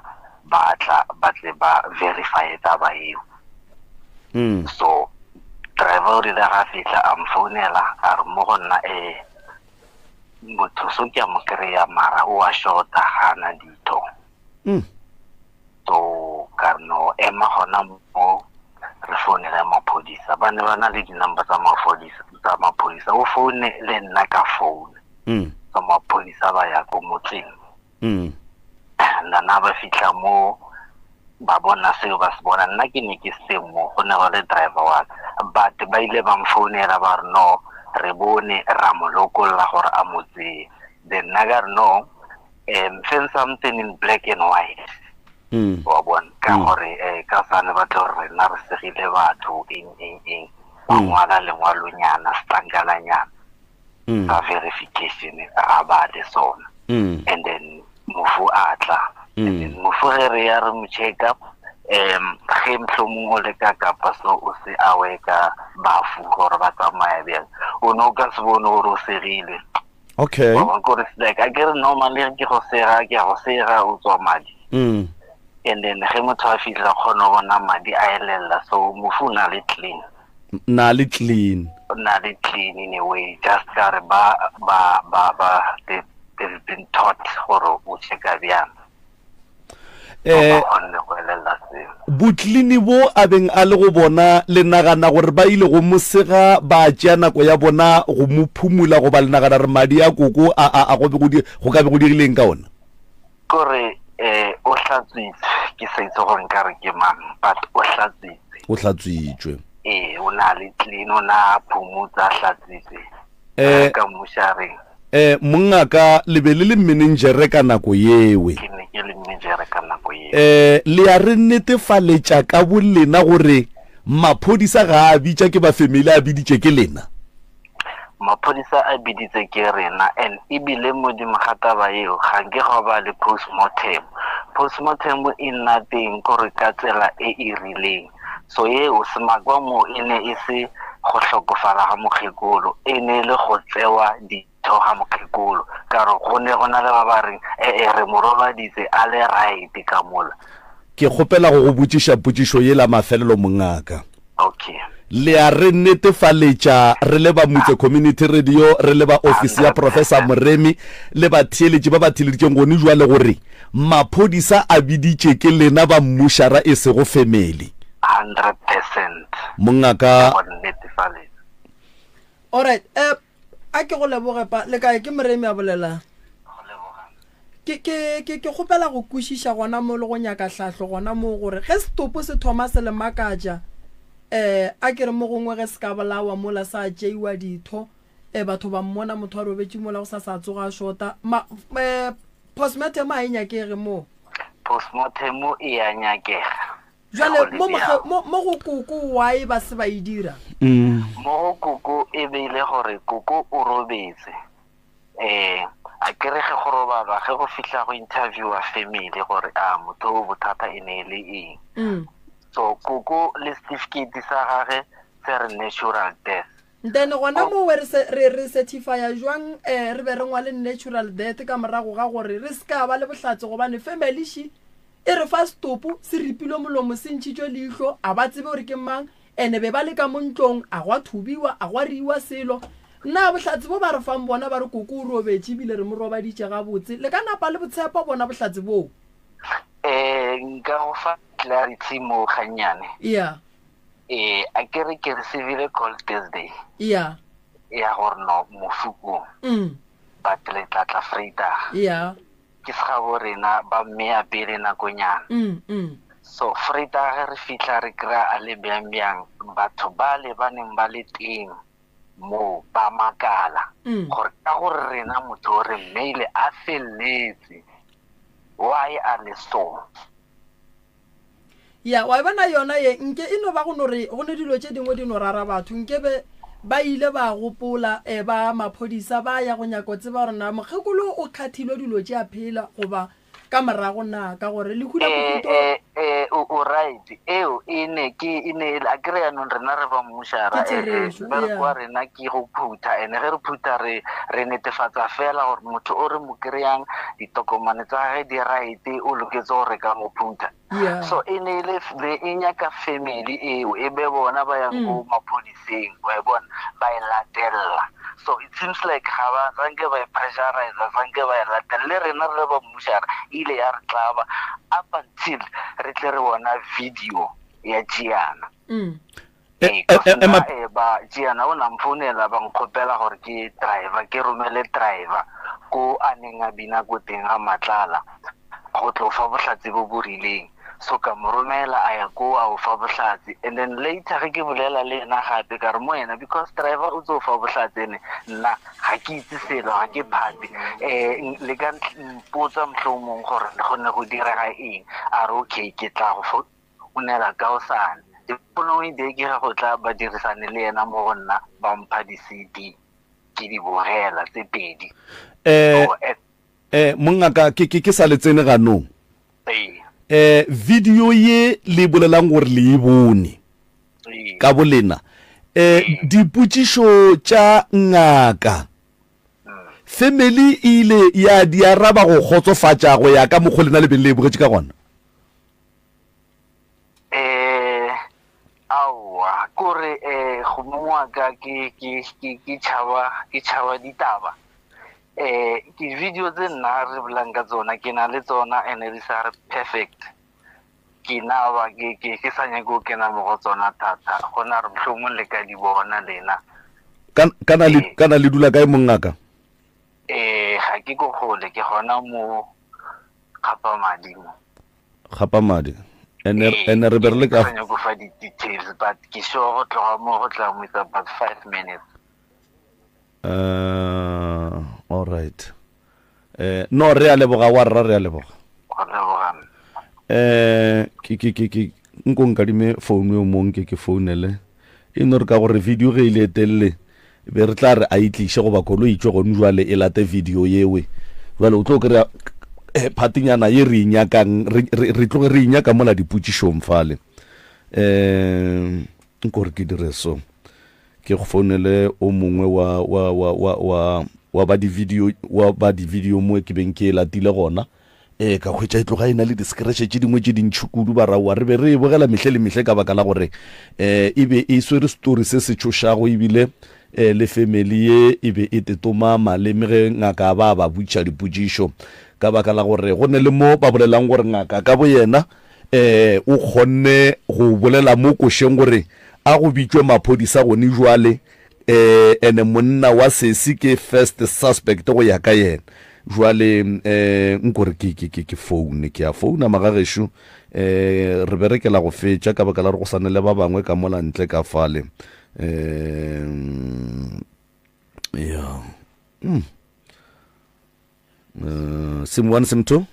S6: ba tla ba tle ba verify taba eo.
S1: Mm.
S6: So driver o rile ga fitlha a mfounela a re mo go nna eh motho so ke a mo kry-a mara o a shota ga ana ditho.
S1: Mm.
S6: So ka re no ema gona mo re founele maphodisa ba ne ba na le di-number tsa maphodisa tsa maphodisa o foune le nna ka foune
S1: mm.
S6: so maphodisa ba ya ko motseng
S1: mm.
S6: nana ba fitlha mo ba bona seo ba se bona nna ke ne ke se mo go ne go le driver wa ka but ba ile ba mfounela ba re no re bone ra mo lokolla gore a mo tseye then nna ka re no um send something in black and white
S1: mm.
S6: wa bona ka
S1: mm.
S6: gore um ka sane ba tlo gore rena re segile batho eng eng eng ba
S1: mm.
S6: ngwala lengwalonyana setlankananyana
S1: mm.
S6: sa verification ra ba le sona
S1: mm.
S6: and then mofu a tla
S1: mm.
S6: and then mofu ge re ya re mo checka um ge mohlomong o le ka kapa so o se awe ka bafu gore ba tsamaya bjang o ne o ka se bone gore o segilwe
S1: Okay.
S6: Wa bona, kore like a ke re normally ke go sega ke a go sega o tswa madi.
S1: Mm.
S6: And then ge motho a fitlha kgona go bona madi a elela so mofu o na le clean.
S1: Na le clean.
S6: O na le clean in a way just ka re ba ba ba ba they, they've been taught gore o checka bjang.
S1: Eh, botlini bo a beng a le go bona, le nagana gore ba ile go mo sega ba tšea nako ya bona go mo phumula goba le nagana gore madi a koko a, a, a go be go di, go ka be go dirile eng ka ona?
S6: Kore eh, o hlatswitswe, ke sa itse gore nka re ke mang, but o hlatswitswe.
S1: O hlatswitšwe.
S6: Ee, o na le clean, o na phumutsa a hlatswitswe.
S1: Eh,
S6: ka mmušareng.
S1: Eh, mongaka, le be le le mmenenjere ka nako yewe.
S6: Ke ne ke le mmenejere ka nako yeo.
S1: Eh, le a re netefaletša ka bolena gore maphodisa ga a bitša ke ba family, a biditše ke lena?
S6: Maphodisa a biditse ke rena and ebile modimo ga taba yeo ga nke gwa ba le postmortem. Postmortem e nna teng kore ka tsela e e rileng. So yeo semakwa mo e ne e se go hlokofala ga mokgekolo, e ne e le go tsewa ditho ga mokgekolo. Ka gore go ne go na le ba ba reng, E-e, re mo robaditse a le right ka mola.
S1: Ke kgopela go go botšiša potšišo ye la mafelelo, mongaka.
S6: Okay.
S1: Le a re netefaletša re le ba Mutse Community Radio, re le ba ofisi ya Professor Moremi le batheeletši ba ba theeleditšeng gone bjale gore maphodisa a biditše ke lena ba mmušara e sego family.
S6: 100%.
S1: Mongaka.
S6: Ke go netefaletša.
S2: Alright, eh, a ke go leboge pa, le kae? Ke Moremi a bolelang. Ke, ke, ke, ke kgopela go kwešiša gona mo le go nyaka hlahlo gona mo gore ge setopo se thoma se le makatša, eh, a ke re mo gongwe ge se ka bolawa mola sa tšeiwa ditho, eh, batho ba mmona motho a robetše mola go sa sa tsoga a šota, ma, eh, postmortem ga e nyakege mo.
S6: Postmortem e a nyakega.
S2: Jwale mo, mo, mo go koko why ba se ba e dira?
S6: Mo go koko e be e le gore koko o robetse. Eh, a ke re ge go robalwa, ge go fihla go interviewa family gore a motho o bothata e ne e le eng.
S2: Mm.
S6: So koko le certificate sa gage se re natural death.
S2: Then gona mowe re se, re, re certifya jwang eh, re be re ngwale natural death ka morago ga gore re se ka ba le bohlatse gobane family še e re fa setopo se ripilwe molomo se ntšhitšwe leihlo a ba tsebe gore ke mang ene be ba le ka mo ntlong a gwa thubiwa a gwa riwa selo na bohlatse bo ba re fang bona ba re koko o robetše ebile re mo robaditše gabotse le ka napa le botshepa bona bohlatse boo?
S6: Eh, nka go fa clarity mo gannyane.
S2: Yeah.
S6: Eh, a ke re ke receivile call Thursday.
S2: Yeah.
S6: Ya gore no mofu ko.
S2: Mm.
S6: But le tla tla Vrydag.
S2: Yeah.
S6: Ke segabo rena ba mmeya pele nakonyana.
S2: Mm, mm.
S6: So Vrydag ge re fihla re kry-a a le bjang bjang batho bale ba neng ba le teng moo ba makala
S2: mm.
S6: gore ka gore rena motho o re mmeile a felletse why a le so.
S2: Ya, wa e bona yona ye, nke e no ba go no re go ne dilo tše dingwe di no rara batho, nke be ba ile ba gopola e ba maphodisa ba ya go nyako tseba gore na mokgekolo o khathilwe dilo tše a phela goba ka morago na, ka gore lehu la
S6: Eh,
S2: Bohuto.
S6: eh, eh, o, o right. Eo e ne ke e ne e le a kere yanong rena re ba mmušara
S2: Ke
S6: eh, eh,
S2: therešo,
S6: mmereko
S2: ya.
S6: wa rena ke go phutha ene ge re phutha re re netefatsa fela gore motho o re mo kry-ang ditokomane tsa gage di right o loketse gore re ka mo phutha.
S2: Yeah.
S6: So e ne e le be e nyaka family eo e be bona ba yang ko maphodiseng wa e bona ba e latella. So it seems like ga ba zanke ba e pressurize zanke ba e latella le rena re le ba mmušara e ile ya re tlaba up until re tle re bona video ya Gianna.
S2: Mm.
S6: Ee, ka nna eh, ba Gianna o na mfounela ba nkgopela gore ke driver ke romele driver ko a neng a bina ko teng ga Matlala go tlo fa bohlatse bo bo rileng. So ka mo romela a ya ko a o fa bohlatse and then later ge ke bolela le yena gape ka re mo yena because driver o tlo fa bohlatse ene nna ga ke itse selo ga ke phate um le ka mpotsa mohlomong gore go ne go direga eng a re okay ke tla go founela kaosane. The following day ke ge go tla badirisane le yena mo go nna ba mpha di-C_D ke di bogela tse pedi.
S1: Eh,
S6: So, eh,
S1: eh, mongaka ke, ke, ke sa le tsene ganong.
S6: ee,
S1: Eh, video ye le bolelang gore le e bone
S6: ee.
S1: ka bolena, eh, dipotšišo tša ngaka, family e ile ya di araba go kgotsofatša go ya ka mokgo lena le beng le e bogetše ka gona?
S6: Eh, aowa, kore eh, go mong wa ka ke, ke, ke, ke tšhaba, ke tšhaba ditaba. Eh, ke video tse nna re bolang ka tsona, ke na le tsona and di sa re perfect. Ke na ba ke, ke, ke sa nyake go kena mo go tsona thata. Gona re mohlomong le ka di bona lena.
S1: Ka, kana le, kana le dula kae mongaka?
S6: Eh, ga ke ko gole, ke gona mo Kgapamadi mo.
S1: Kgapamadi. Ene,
S6: Ee,
S1: ene re be re le ka.
S6: Ke sa nyako fa di-details, but ke sure go tloga mo go tla mo it's about 5 minutes.
S1: Uh, all right. Eh, no, re a leboga wa rra, re a leboga.
S6: Go leboga nna.
S1: Eh, ke, ke, ke, ke, nko nkadime phone yo mong ke ke founele. E no re ka gore video ge e le e telele, be re tla re a e tliše goba koloi e tšwe gone jwale e late video yewe. Jwale o tlo kry-a eh, phatinyana ye re e nyakang, re, re, re tloge re e nyaka mola dipotšišong fale. Um, nko re ke dire so. Ke go founele o mongwe wa, wa, wa, wa, wa, wa ba di-video, wa ba di-video mo ke beng ke e latile gona. Ee, ka hwetša e tloga e na le diskretšhe tše dingwe tše dintši kudu, baraowa. Re be re e bogela mehle le mehle ka baka la gore um e be e swere setori se se tšhošago ebile um le family ye e be e tetoma maleme ge ngaka a ba a ba botšiša dipotšišo ka baka la gore go ne le mo ba bolelang gore ngaka ka boyena um o kgonne go bolela mo košeng gore a go bitšwe maphodisa gone jwale Eh, ene monna wa sesi ke first suspect go ya ka yena. Jwale eh nkore ke ke ke ke phone, ke a founa magagešo eh re berekela go fetša ka baka la gore go sane le ba bangwe ka mola ntle ka fale. Eh ya. Mm. Uh, sim 1 sim 2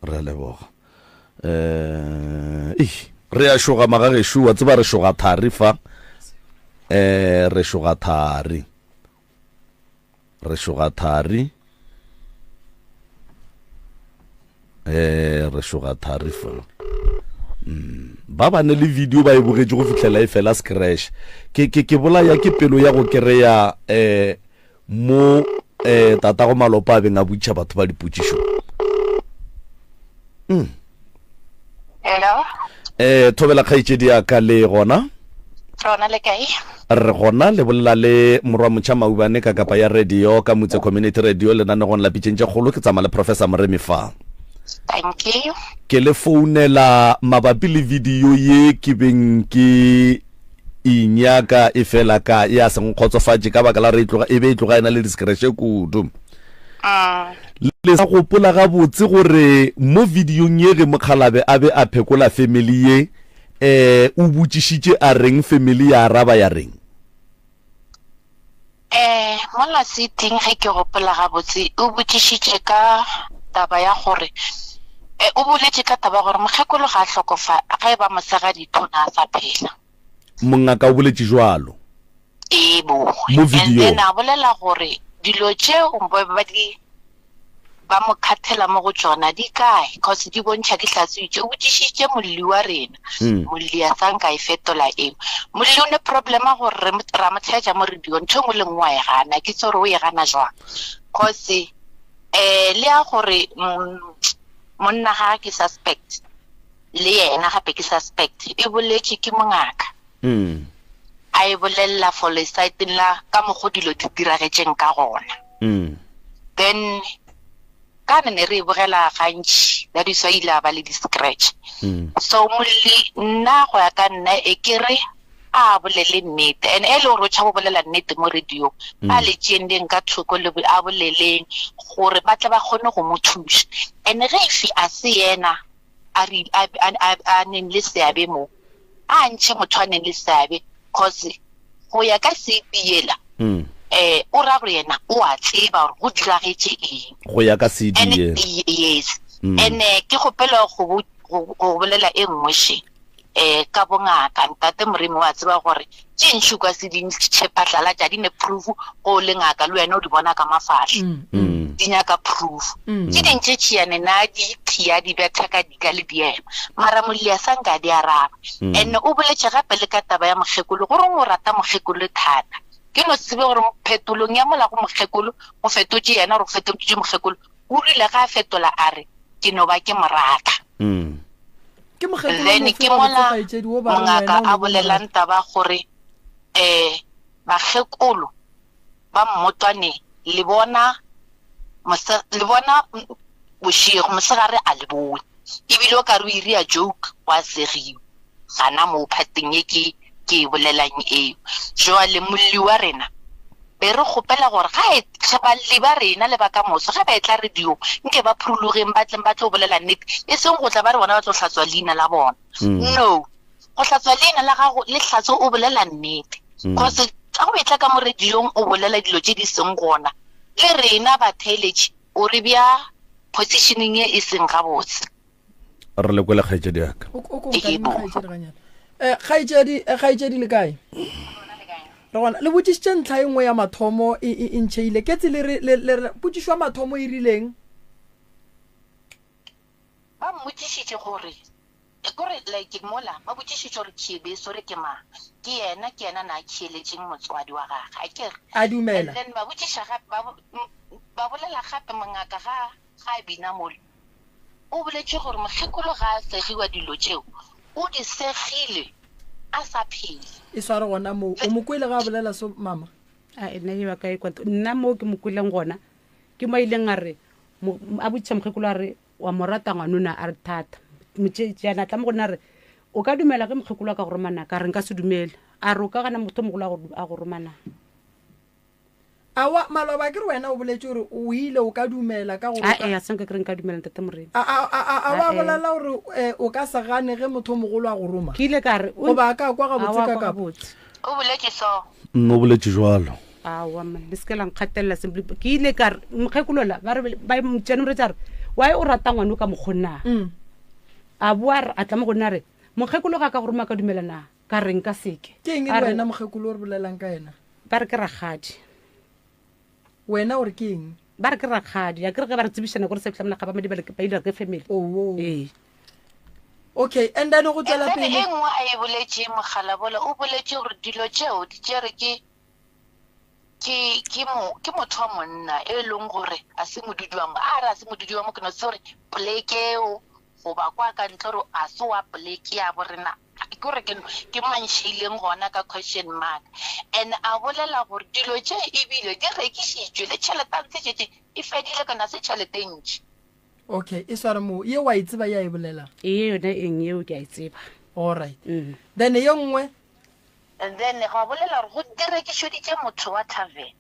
S1: re a leboga um re a šoga magagešo wa tseba re šoga thari fa um re šoga thari re šoga thari um re šoga thari fa mm. Ba ba ne le video ba e bogetše go fihlela e fela scratch. Ke ke ke bolaya ke pelo ya go kereya eh mo eh tatago malopa a beng a botšiša batho ba dipotšišo. Mm.
S7: Hello.
S1: Eh thobela kgaetšedi ya ka le gona.
S7: Rona le kae?
S1: Re gona le bolela le morwa motšha Maubane ka kapa ya radio ka Mutse Community Radio lenanegong la Pitšeng tše Kgolo ke tsamaya le Professor Moremi fa.
S7: Thank you.
S1: Ke le founela mabapi le video ye ke beng ke e nyaka e fela ka ya se nkgotsofatše ka baka la gore e tloga e be e tloga e na le discretion kudu. Le sa gopola gabotse gore mo videong ye ge mokgalabe a be a phekola family ye eh o botšišitše a reng family ya araba ya reng?
S7: Eh, mola seating ge ke gopola gabotse o botšišitše ka taba ya gore eh, o boletše ka taba ya gore mokgekolo ga a hlokofa ge e ba mosegadi thona a sa phela.
S1: Mongaka o boletše jwalo.
S7: Ebo.
S1: Mo
S7: And
S1: videong.
S7: then a bolela gore dilo tšeo ba ba di ba mo khathela mo go tšona di kae cause di bontšha di hlatswitše. O botšišitše molli wa rena, molli a sa nka e fetola eo. Molli o ne problem ya gore re ra mo theetša mo radio ntho e nngwe le nngwe wa e gana, ke tse gore o e gana jwang cause um le ya gore monna ga ke suspect le yena gape ke suspect e boletše ke mongaka. A e bolelela for lesaeteng la ka mokgo dilo di diragetšeng ka gona. Then ka ne ne re e bogela gantši, that is why ile a ba le di-scratch. So molli nna go ya ka nna e ke re a bolele nnete, and e le gore o tšhaba go bolela nnete mo radio, a le tšeeng ka thoko le a boleleng gore ba tle ba kgone go mo thuša. And ge if a se yena a re a, a, a, a neng le seabe mo, a ntšhe motho a neng le seabe, cause go ya ka CP yela mm. eh o ra gore yena o a tseba gore go diragetše eng
S1: go ya ka CD
S7: yela yes mm. and eh, ke gopela go go bolela e nngwe she eh ka bongaka ntate moremi wa tseba gore tše ntši kwa se di ntšhe phatlalatša di ne proof go le ngaka le wena o di bona ka mafahla mm. mm. di nyaka proof mm. tše ding tše tšhiane na di thia di betha ka dika le diema mara molli a sa nka di araba mm. and o boletše gape le ka taba ya mokgekolo gore o rata mokgekolo thata ke no tsebe gore phetolong ya mola go mokgekolo go fetotše yena gore go fetotše mokgekolo o rile ga a fetola a re ke no ba ke mo rata
S1: mm.
S2: ke mokgekolo
S7: then
S2: mofe
S7: ke
S2: wa
S7: mola
S2: botse kgaetšedi wo ba reng
S7: mongaka
S2: wena o
S7: a
S2: ne o mo
S7: bolelang
S2: rata
S7: taba gore um bakgekolo ba mmotwane le bona le bona bošego mosegare a le bone ebile o ka re o iria joke wa segiwa gana moo phateng ye ke ke e bolelang eo. Jwale molli wa rena be re kgopela gore ga e balli ba rena le ba ka moso ge ba etla radiong nke ba phurulogeng ba tleng ba tlo bolela nnete e seng go tla ba re bona ba tlo hlatswa leina la bona. No, go hlatswa leina la gago le hlatswe o bolela nnete. Cause ga o etla ka mo radiong o bolela dilo tše di seng gona le rena batheeletši o re bea positioneng ye e seng gabotse.
S1: Re le kwele kgaetšedi ya ka.
S2: O ko nkadime kgaetšedi ganyane. Eh, kgaetšedi, eh, kgaetšedi le kae? Re gona. Le botšišitše ntlha e nngwe ya mathomo e, e, e ntšheile. Ke le re, le, le re, potšišo ya mathomo e rileng?
S7: Ba mmotšišitše gore, kore like mola ba botšišitše gore Khiebeso re ke mang, ke yena, ke yena na khieletšeng motswadi wa gage, a ke re.
S2: A dumela.
S7: And then ba botšiša gape, ba, ba bolela gape mongaka ga, ga a bina mola, o boletše gore mokgekolo ga a segiwa dilo tšeo, o di segile a sa phela.
S2: E sware gona moo. O mo kwele ga a bolela so, mama?
S3: A nna ye ba ka e kwa. Nna moo ke mo kweleng gona, ke mo a ileng a re, a botšiša mokgekolo a re, wa mo rata ngwanona? A re thata. Motšeana a tla mo go nna a re, o ka dumela ge mokgekolo a ka go roma na? Ka re nka se dumele. A re o ka gana motho mogolo a go roma na?
S2: Aowa, maloba ke re wena o boletše gore o ile o ka dumela ka gore o ka.
S3: Ae, a se nka ke re nka dumela Ntate Moremi.
S2: A, a, a, a, a wa
S3: Ae.
S2: bolela gore eh, o ka se gane ge motho o mogolo a go roma?
S3: Ke ile ka re, o-
S2: Goba a ka kwa gabotse
S3: Aowa,
S2: ka
S3: kwa
S2: kapa?
S3: gabotse.
S7: O boletše so.
S1: Nna o boletše jwalo.
S3: Aowa man, le se ke la nkgatelela simply. Ke ile ka re, mokgekolola, ba re, ba motšane moretša a re, why o rata ngwano ka mokgo na? A boa a re, a tla mo go nna a re, mokgekolo ga a ka go roma ka dumela na? Ka re nka se ke.
S2: Ke eng
S3: A
S2: le
S3: re,
S2: wena mokgekolo o re bolelang ka yena?
S3: Ba re ke rakgadi.
S2: Wena o re ke eng?
S3: Ba re ke rakgadi. A ke re ge ba re tsebišana gore se fihla mona ga ba madi ba le ba ile ke family.
S2: Oo.
S3: Ee.
S2: Okay, and then go tšwela
S7: And then
S2: pele.
S7: e nngwe a e boletše Mokgalabola o boletše gore dilo tšeo di tšere ke ke ke mo ke motho wa monna e leng gore a se modudi wa mo a re a se modudi wa mo ke no se gore poleke eo goba kwa ka ntle gore a se wa poleke ya bo rena ke gore ke ke manšileng gona ka question mark and a bolela gore dilo tše ebile di rekišitšwe le tšhelete a ntshitše e fedile kana se tšhelete e ntši.
S2: Okay, e sware moo. Ye wa e tseba ye a e bolelang?
S3: Ee, yona eng yeo ke a e tseba.
S2: Alright. Mm. Then ye nngwe?
S7: And then gwa bolela gore go direkišoditše motho wa tavern.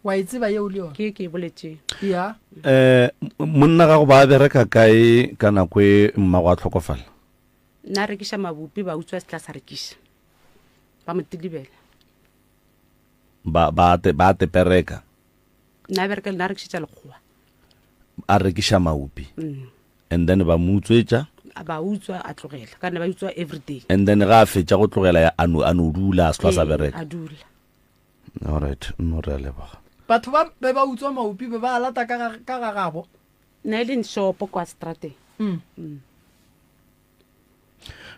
S2: Wa e tseba yeo le yona?
S3: Ke ke e boletšeng.
S2: Ya.
S1: Eh, monna gago ba bereka kae ka nako e mmago a tlhokofala?
S3: Nna rekiša mabupi ba utswa setla sa rekiša. Ba mo tilibela.
S1: Ba ba te ba tepereka.
S3: Nna bereka nna rekišetša lekgowa.
S1: A rekiša maopi. Mm. And then ba mo utswetša.
S3: A ba utswa a tlogela. Ka nna ba utswa every day.
S1: And then ga a fetša go tlogela ya a no a no dula a se sa bereka.
S3: A dula.
S1: All right, no re a leboga.
S2: Batho ba be ba utswa maopi be ba a lata ka ga ka ga gabo.
S3: Nna e leng shopo kwa strateng.
S2: Mm. Mm.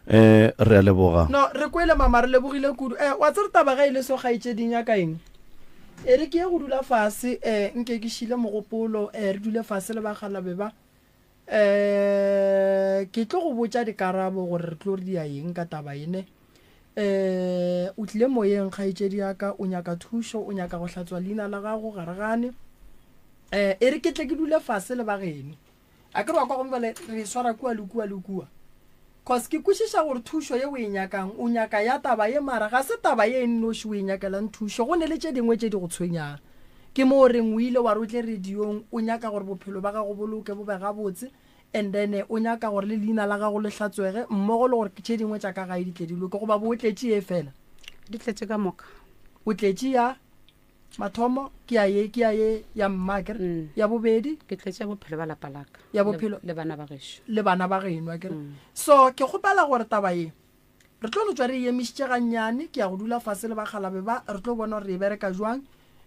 S1: Eh, re a leboga.
S2: No, re kwele mama, re lebogile kudu. Eh, wa tsere taba ge e le so kgaetšeding ya ka eng? E re ke ye go dula fase, eh, nke ke šile mogopolo, eh, re dule fase le bakgalabe ba. Eh, ke tlo go botša dikarabo gore re tlo re dia eng ka taba e ne. Eh, o tlile moyeng kgaetšedi ya ka, o nyaka thušo, o nyaka go hlatswa leina la gago, ga re gane. Eh, e re ke tle ke dule fase le bageno. A ke re wa kwa gomme bjale re e swara kua le kua le kua. Cause ke kwešiša gore thušo ye o e nyakang, o nyaka ya taba ye mara ga se taba ye e nnoši o e nyakelang thušo, go ne le tše dingwe tše di go tshwenyang. Ke mo o reng o ile wa re o tle radiong o nyaka gore bophelo ba gago bo loke bo be gabotse and then o nyaka gore le leina la gago le hlatswege mmogo le gore tše dingwe tša ka gae di tle di loke goba bo o tletše ye fela?
S3: Di tletše ka moka.
S2: O tletše ya? Mathomo ke ya ye, ke ya ye ya mma akere. Mm. Ya bobedi
S3: ke tletše bophelo ba lapa la ka.
S2: Ya bophelo
S3: le bana ba gešo.
S2: Le bana ba geno akere. Mm. So ke kgopela gore taba ye re tlo no tšwa re e emišitše gannyane, ke ya go dula fase le bakgalabe ba, re tlo bona gore re e bereka jwang.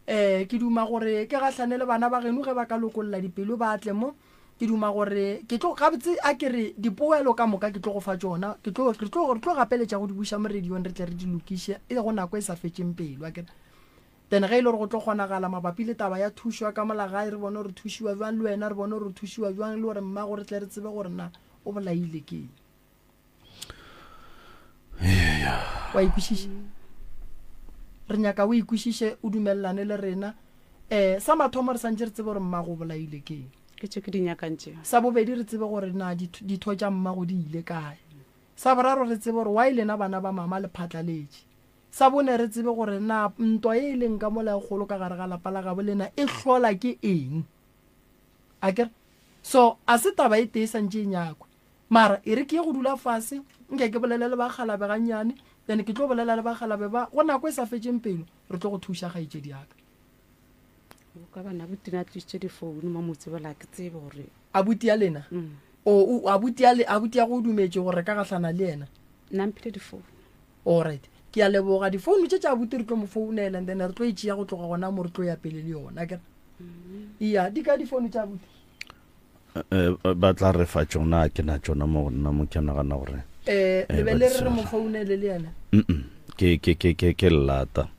S2: Eh ke duma gore ke gahlane le bana ba geno ge ba ka lokolla dipelo ba tle mo. Ke duma gore ke tlo gabotse a ke re dipoelo ka moka ke tlo go fa tšona, ke tlo re tlo re tlo gapeletša go di buša mo radiong re tle re di lokiše e go nako e sa fetšeng pelo akere. Then ge e le gore go tlo kgonagala mabapi le taba ya thušo ya ka mola gae, re bone gore re thušiwa bjang, le wena re bone gore o thušiwa bjang, le gore mmago re tle re tsebe gore na o bolaile ke eng. Wa e kwešiša? Re nyaka o e kwešiše, o dumelelane le rena. Um sa mathomo re santše re tsebe gore mmago o bolaile ke eng.
S3: Ke tše ke di nyakang tšeo.
S2: Sa bobedi re tsebe gore na ditho tša mmago di ile kae. Sa boraro re tsebe gore why lena bana ba mama le phatlaletše. Sa bone, re tsebe gore na ntwa ye e leng ka mola e kgolo ka gare ga lapa la gabo lena e hlola ke eng. Akere? So, a se taba e tee e santše e nyakwe. Mara e re ke ye go dula fase, nke ke bolele le bakgalabe gannyane, then ke tlo bolela le bakgalabe ba, go nako e sa fetšeng pelo, re tlo go thuša kgaetšedi ya ka.
S3: O ka bana abuti na tlišitše difounu mo motse bola ke tsebe gore.
S2: Abuti ya lena? Mm. O, o, abuti ya le, abuti ya go o dumetše gore re ka gahlana le yena?
S3: Nna mphile difounu.
S2: Alright. Ke a leboga. Difounu tše tša abuti re tlo mo founela and then re tlo e tšea go tloga gona mo re tlo ya pele le yona, akere? Iya, di kae difounu tša abuti?
S1: Eh, eh, ba tla re fa tšona, ke na tšona mo go nna mo, ke nagana gore
S2: Eh, le be le re re mo founele le yena?
S1: Mm-mm. Ke ke ke ke ke llata.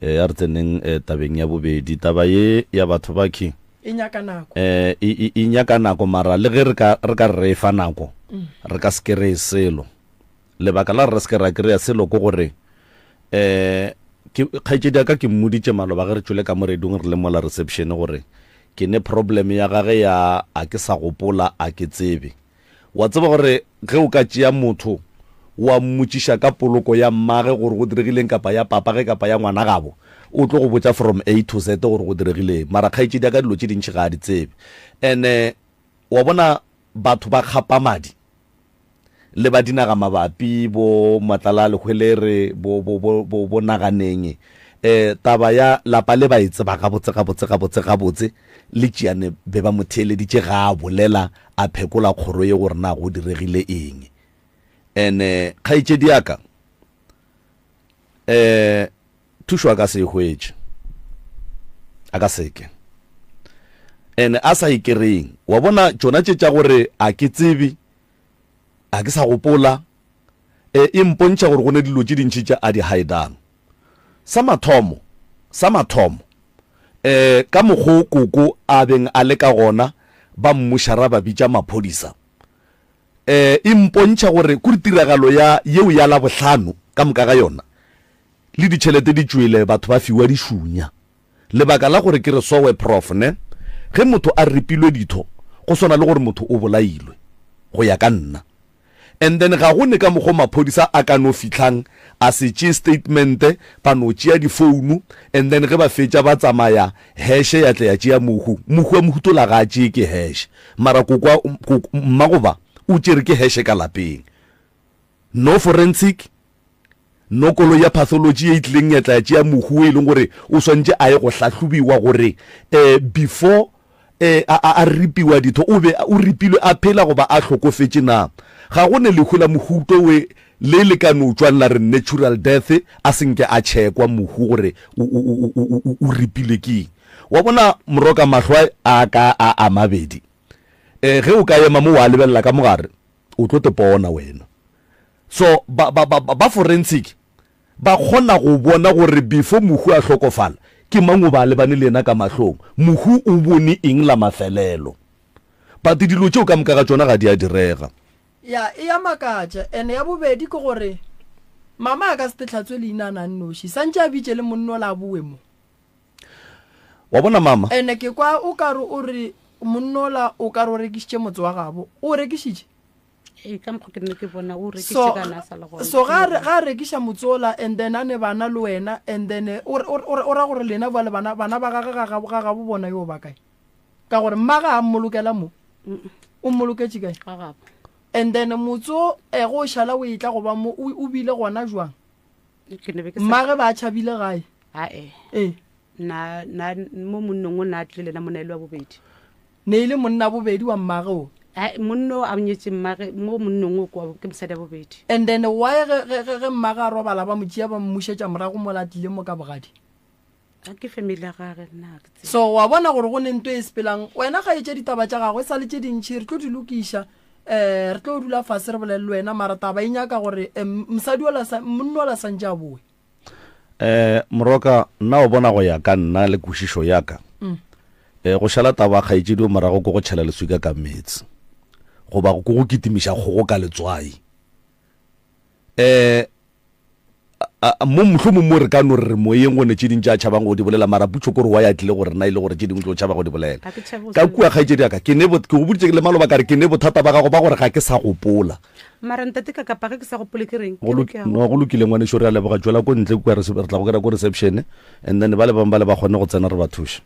S1: Eh, a re tseneng eh, tabeng ya bobedi. Taba ye ya batho ba khe
S2: E nyaka nako.
S1: Eh, e, e, e nyaka nako mara le ge re ka re ka re e fa nako, re ka se kry-e selo. Lebaka la gore re se ke ra kry-a selo ke gore um ke kgaetšedi ya ka ke mmoditše maloba ge re tšwele ka moredung re le mola reception gore ke ne problem ya gage ya a ke sa gopola a ke tsebe. Wa tseba gore ge o ka tšea motho wa mmotšiša ka poloko ya mmage gore go diregileng kapa ya papage kapa ya ngwana gabo o tlo go botša from A to Z gore go diregileng. Mara kgaetšedi ya ka dilo tše dintši ga a di tsebe. And-e wa bona batho ba kgapa madi le ba dinaga mabapi bo Matlala Lehwelere bo bo bo bo bo Naganeng eh taba ya lapa le ba e tseba gabotse gabotse gabotse gabotse le tšiane be ba mo theeleditše ga a bolela a phekola kgoro ye gore na go diregile eng ene kgaetšedi ya ka eh thušo a ka se e hwetše a ka seke ene a sa e kereng wa bona tšona tše tša gore a ke tsebe. A ke sa gopola. E, e mpontšha gore go ne dilo tše dintši tše a di hidang. Sa mathomo, sa mathomo, e, ka mokgo koko a beng a le ka gona, ba mmušara ba bitša maphodisa. E, e mpontšha gore kore tiragalo ya yeo ya Labohlano ka moka ga yona, le ditšhelete di tšwele, batho ba fiwa dišunya. Lebaka la gore ke re sowe prof ne, ge motho a ripilwe ditho go swana le gore motho o bolailwe, go ya ka nna. And then ga go ne ka mokgo maphodisa a ka no fihlang a se tšee statement, ba no tšea di founu and then ge ba fetša ba tsamaya heše ya tla ya tšea mohu. Mohu wa mohutola ga a tšee ke heše, mara kokwa, koko, mmagoba o tšere ke heše ka lapeng. No forensic, no koloi ya pathology ye e tlileng ya tla ya tšea mohu o e leng gore o swantše a ye go hlahlobiwa gore um before um a, a, a ripiwa ditho o be o ripilwe a phela goba a hlokofetše na. Ga go ne lehu la mohuto we le le ka no tšwang la re natural death a se nke a tšhekwa mohu gore o, o, o, o, o, o ripilwe ke eng. Wa bona moroka mahlo a ka a a mabedi um ge o ka ema mo wa lebelela ka mogare o tlo te pona wena. So ba, ba, ba, ba forensic ba kgona go bona gore before mohu a hlokofala, ke mang o ba lebane le yena ka mahlong, mohu o bone eng la mafelelo. But dilo tšeo ka moka ga tšona ga di a direga.
S2: Ya, e ya makatša. And ya bobedi ke gore mama a ka se te hlatswe leina a na nnoši. Santše a bitše le monna ola a bowe mo.
S1: Wa bona mama?
S2: And ke kwa o ka re o re monna ola o ka re o rekišitše motse wa gabo. O o rekišitše?
S3: Ee, ka mokgwa ke nne ke bona o rekišitše ka na sa le gona.
S2: So ga re ga rekiša motse ola and then a ne bana le wena and then eh, o o ra gore lena bjale bana bana ba gage ga ga gabo bona yo ba kae? Ka gore mma ga a mmolokela mo. O mmoloketše kae?
S3: Ga gabo.
S2: And then motse o eh, go šala o etla go ba mo o bile gona jwang?
S3: Ke ne be ke sa
S2: Mmage ba tšhabile gae.
S3: Ae.
S2: Ee.
S3: Na na mo monnong o na tlile le na monna e le wa bobedi.
S2: Ne e le monna bobedi wa mmage o.
S3: Hai, monna o a nyetše mmage mo monnong o kwa ke mosadi ya bobedi.
S2: And then why ge, ge, ge, ge mmage a robala ba mo tšea ba mmušetša morago mola a tlile mo ka bogadi?
S3: A ke family ya gage nna ga ke tsebe.
S2: So wa bona gore go ne nto e sepelang. Wena kgaetšedi taba tša gago e sa le tše dintši re tlo di lokiša. Um re tlo dula fase re bolele le wena mara taba e nyaka gore um mosadi ola sa, monna ola santše a boe.
S1: Eh, Moroka, nna o bona go ya ka nna le kwešišo ya ka, eh, go šala taba kgaetšedi o morago ko go tšhela leswika ka meetse, goba ko go kitimiša kgogo ka letswai. Eh, a, mo mohlomong mo re ka no re re moyeng go ne tše ding tše a tšhabang go di bolela, mara putšo ko re wa ya tlile go rena e le gore tše dingwe tlo tšhaba go di bolela.
S3: Ga ke tšhabe go
S1: Ka kua kgaetšedi ya ka, ke ne ke go boditše le maloba ka re ke ne bothata ba gago ba gore ga ke sa gopola.
S3: Mara ntate ka kapa ge ke sa gopole ke reng?
S1: Go loki, no, go lokile ngwanešu, re a leboga. Tšwela ko ntle kua, re, re tla go kry-a ko reception and then ba le bangwe ba le ba kgone go tsena re ba thuše.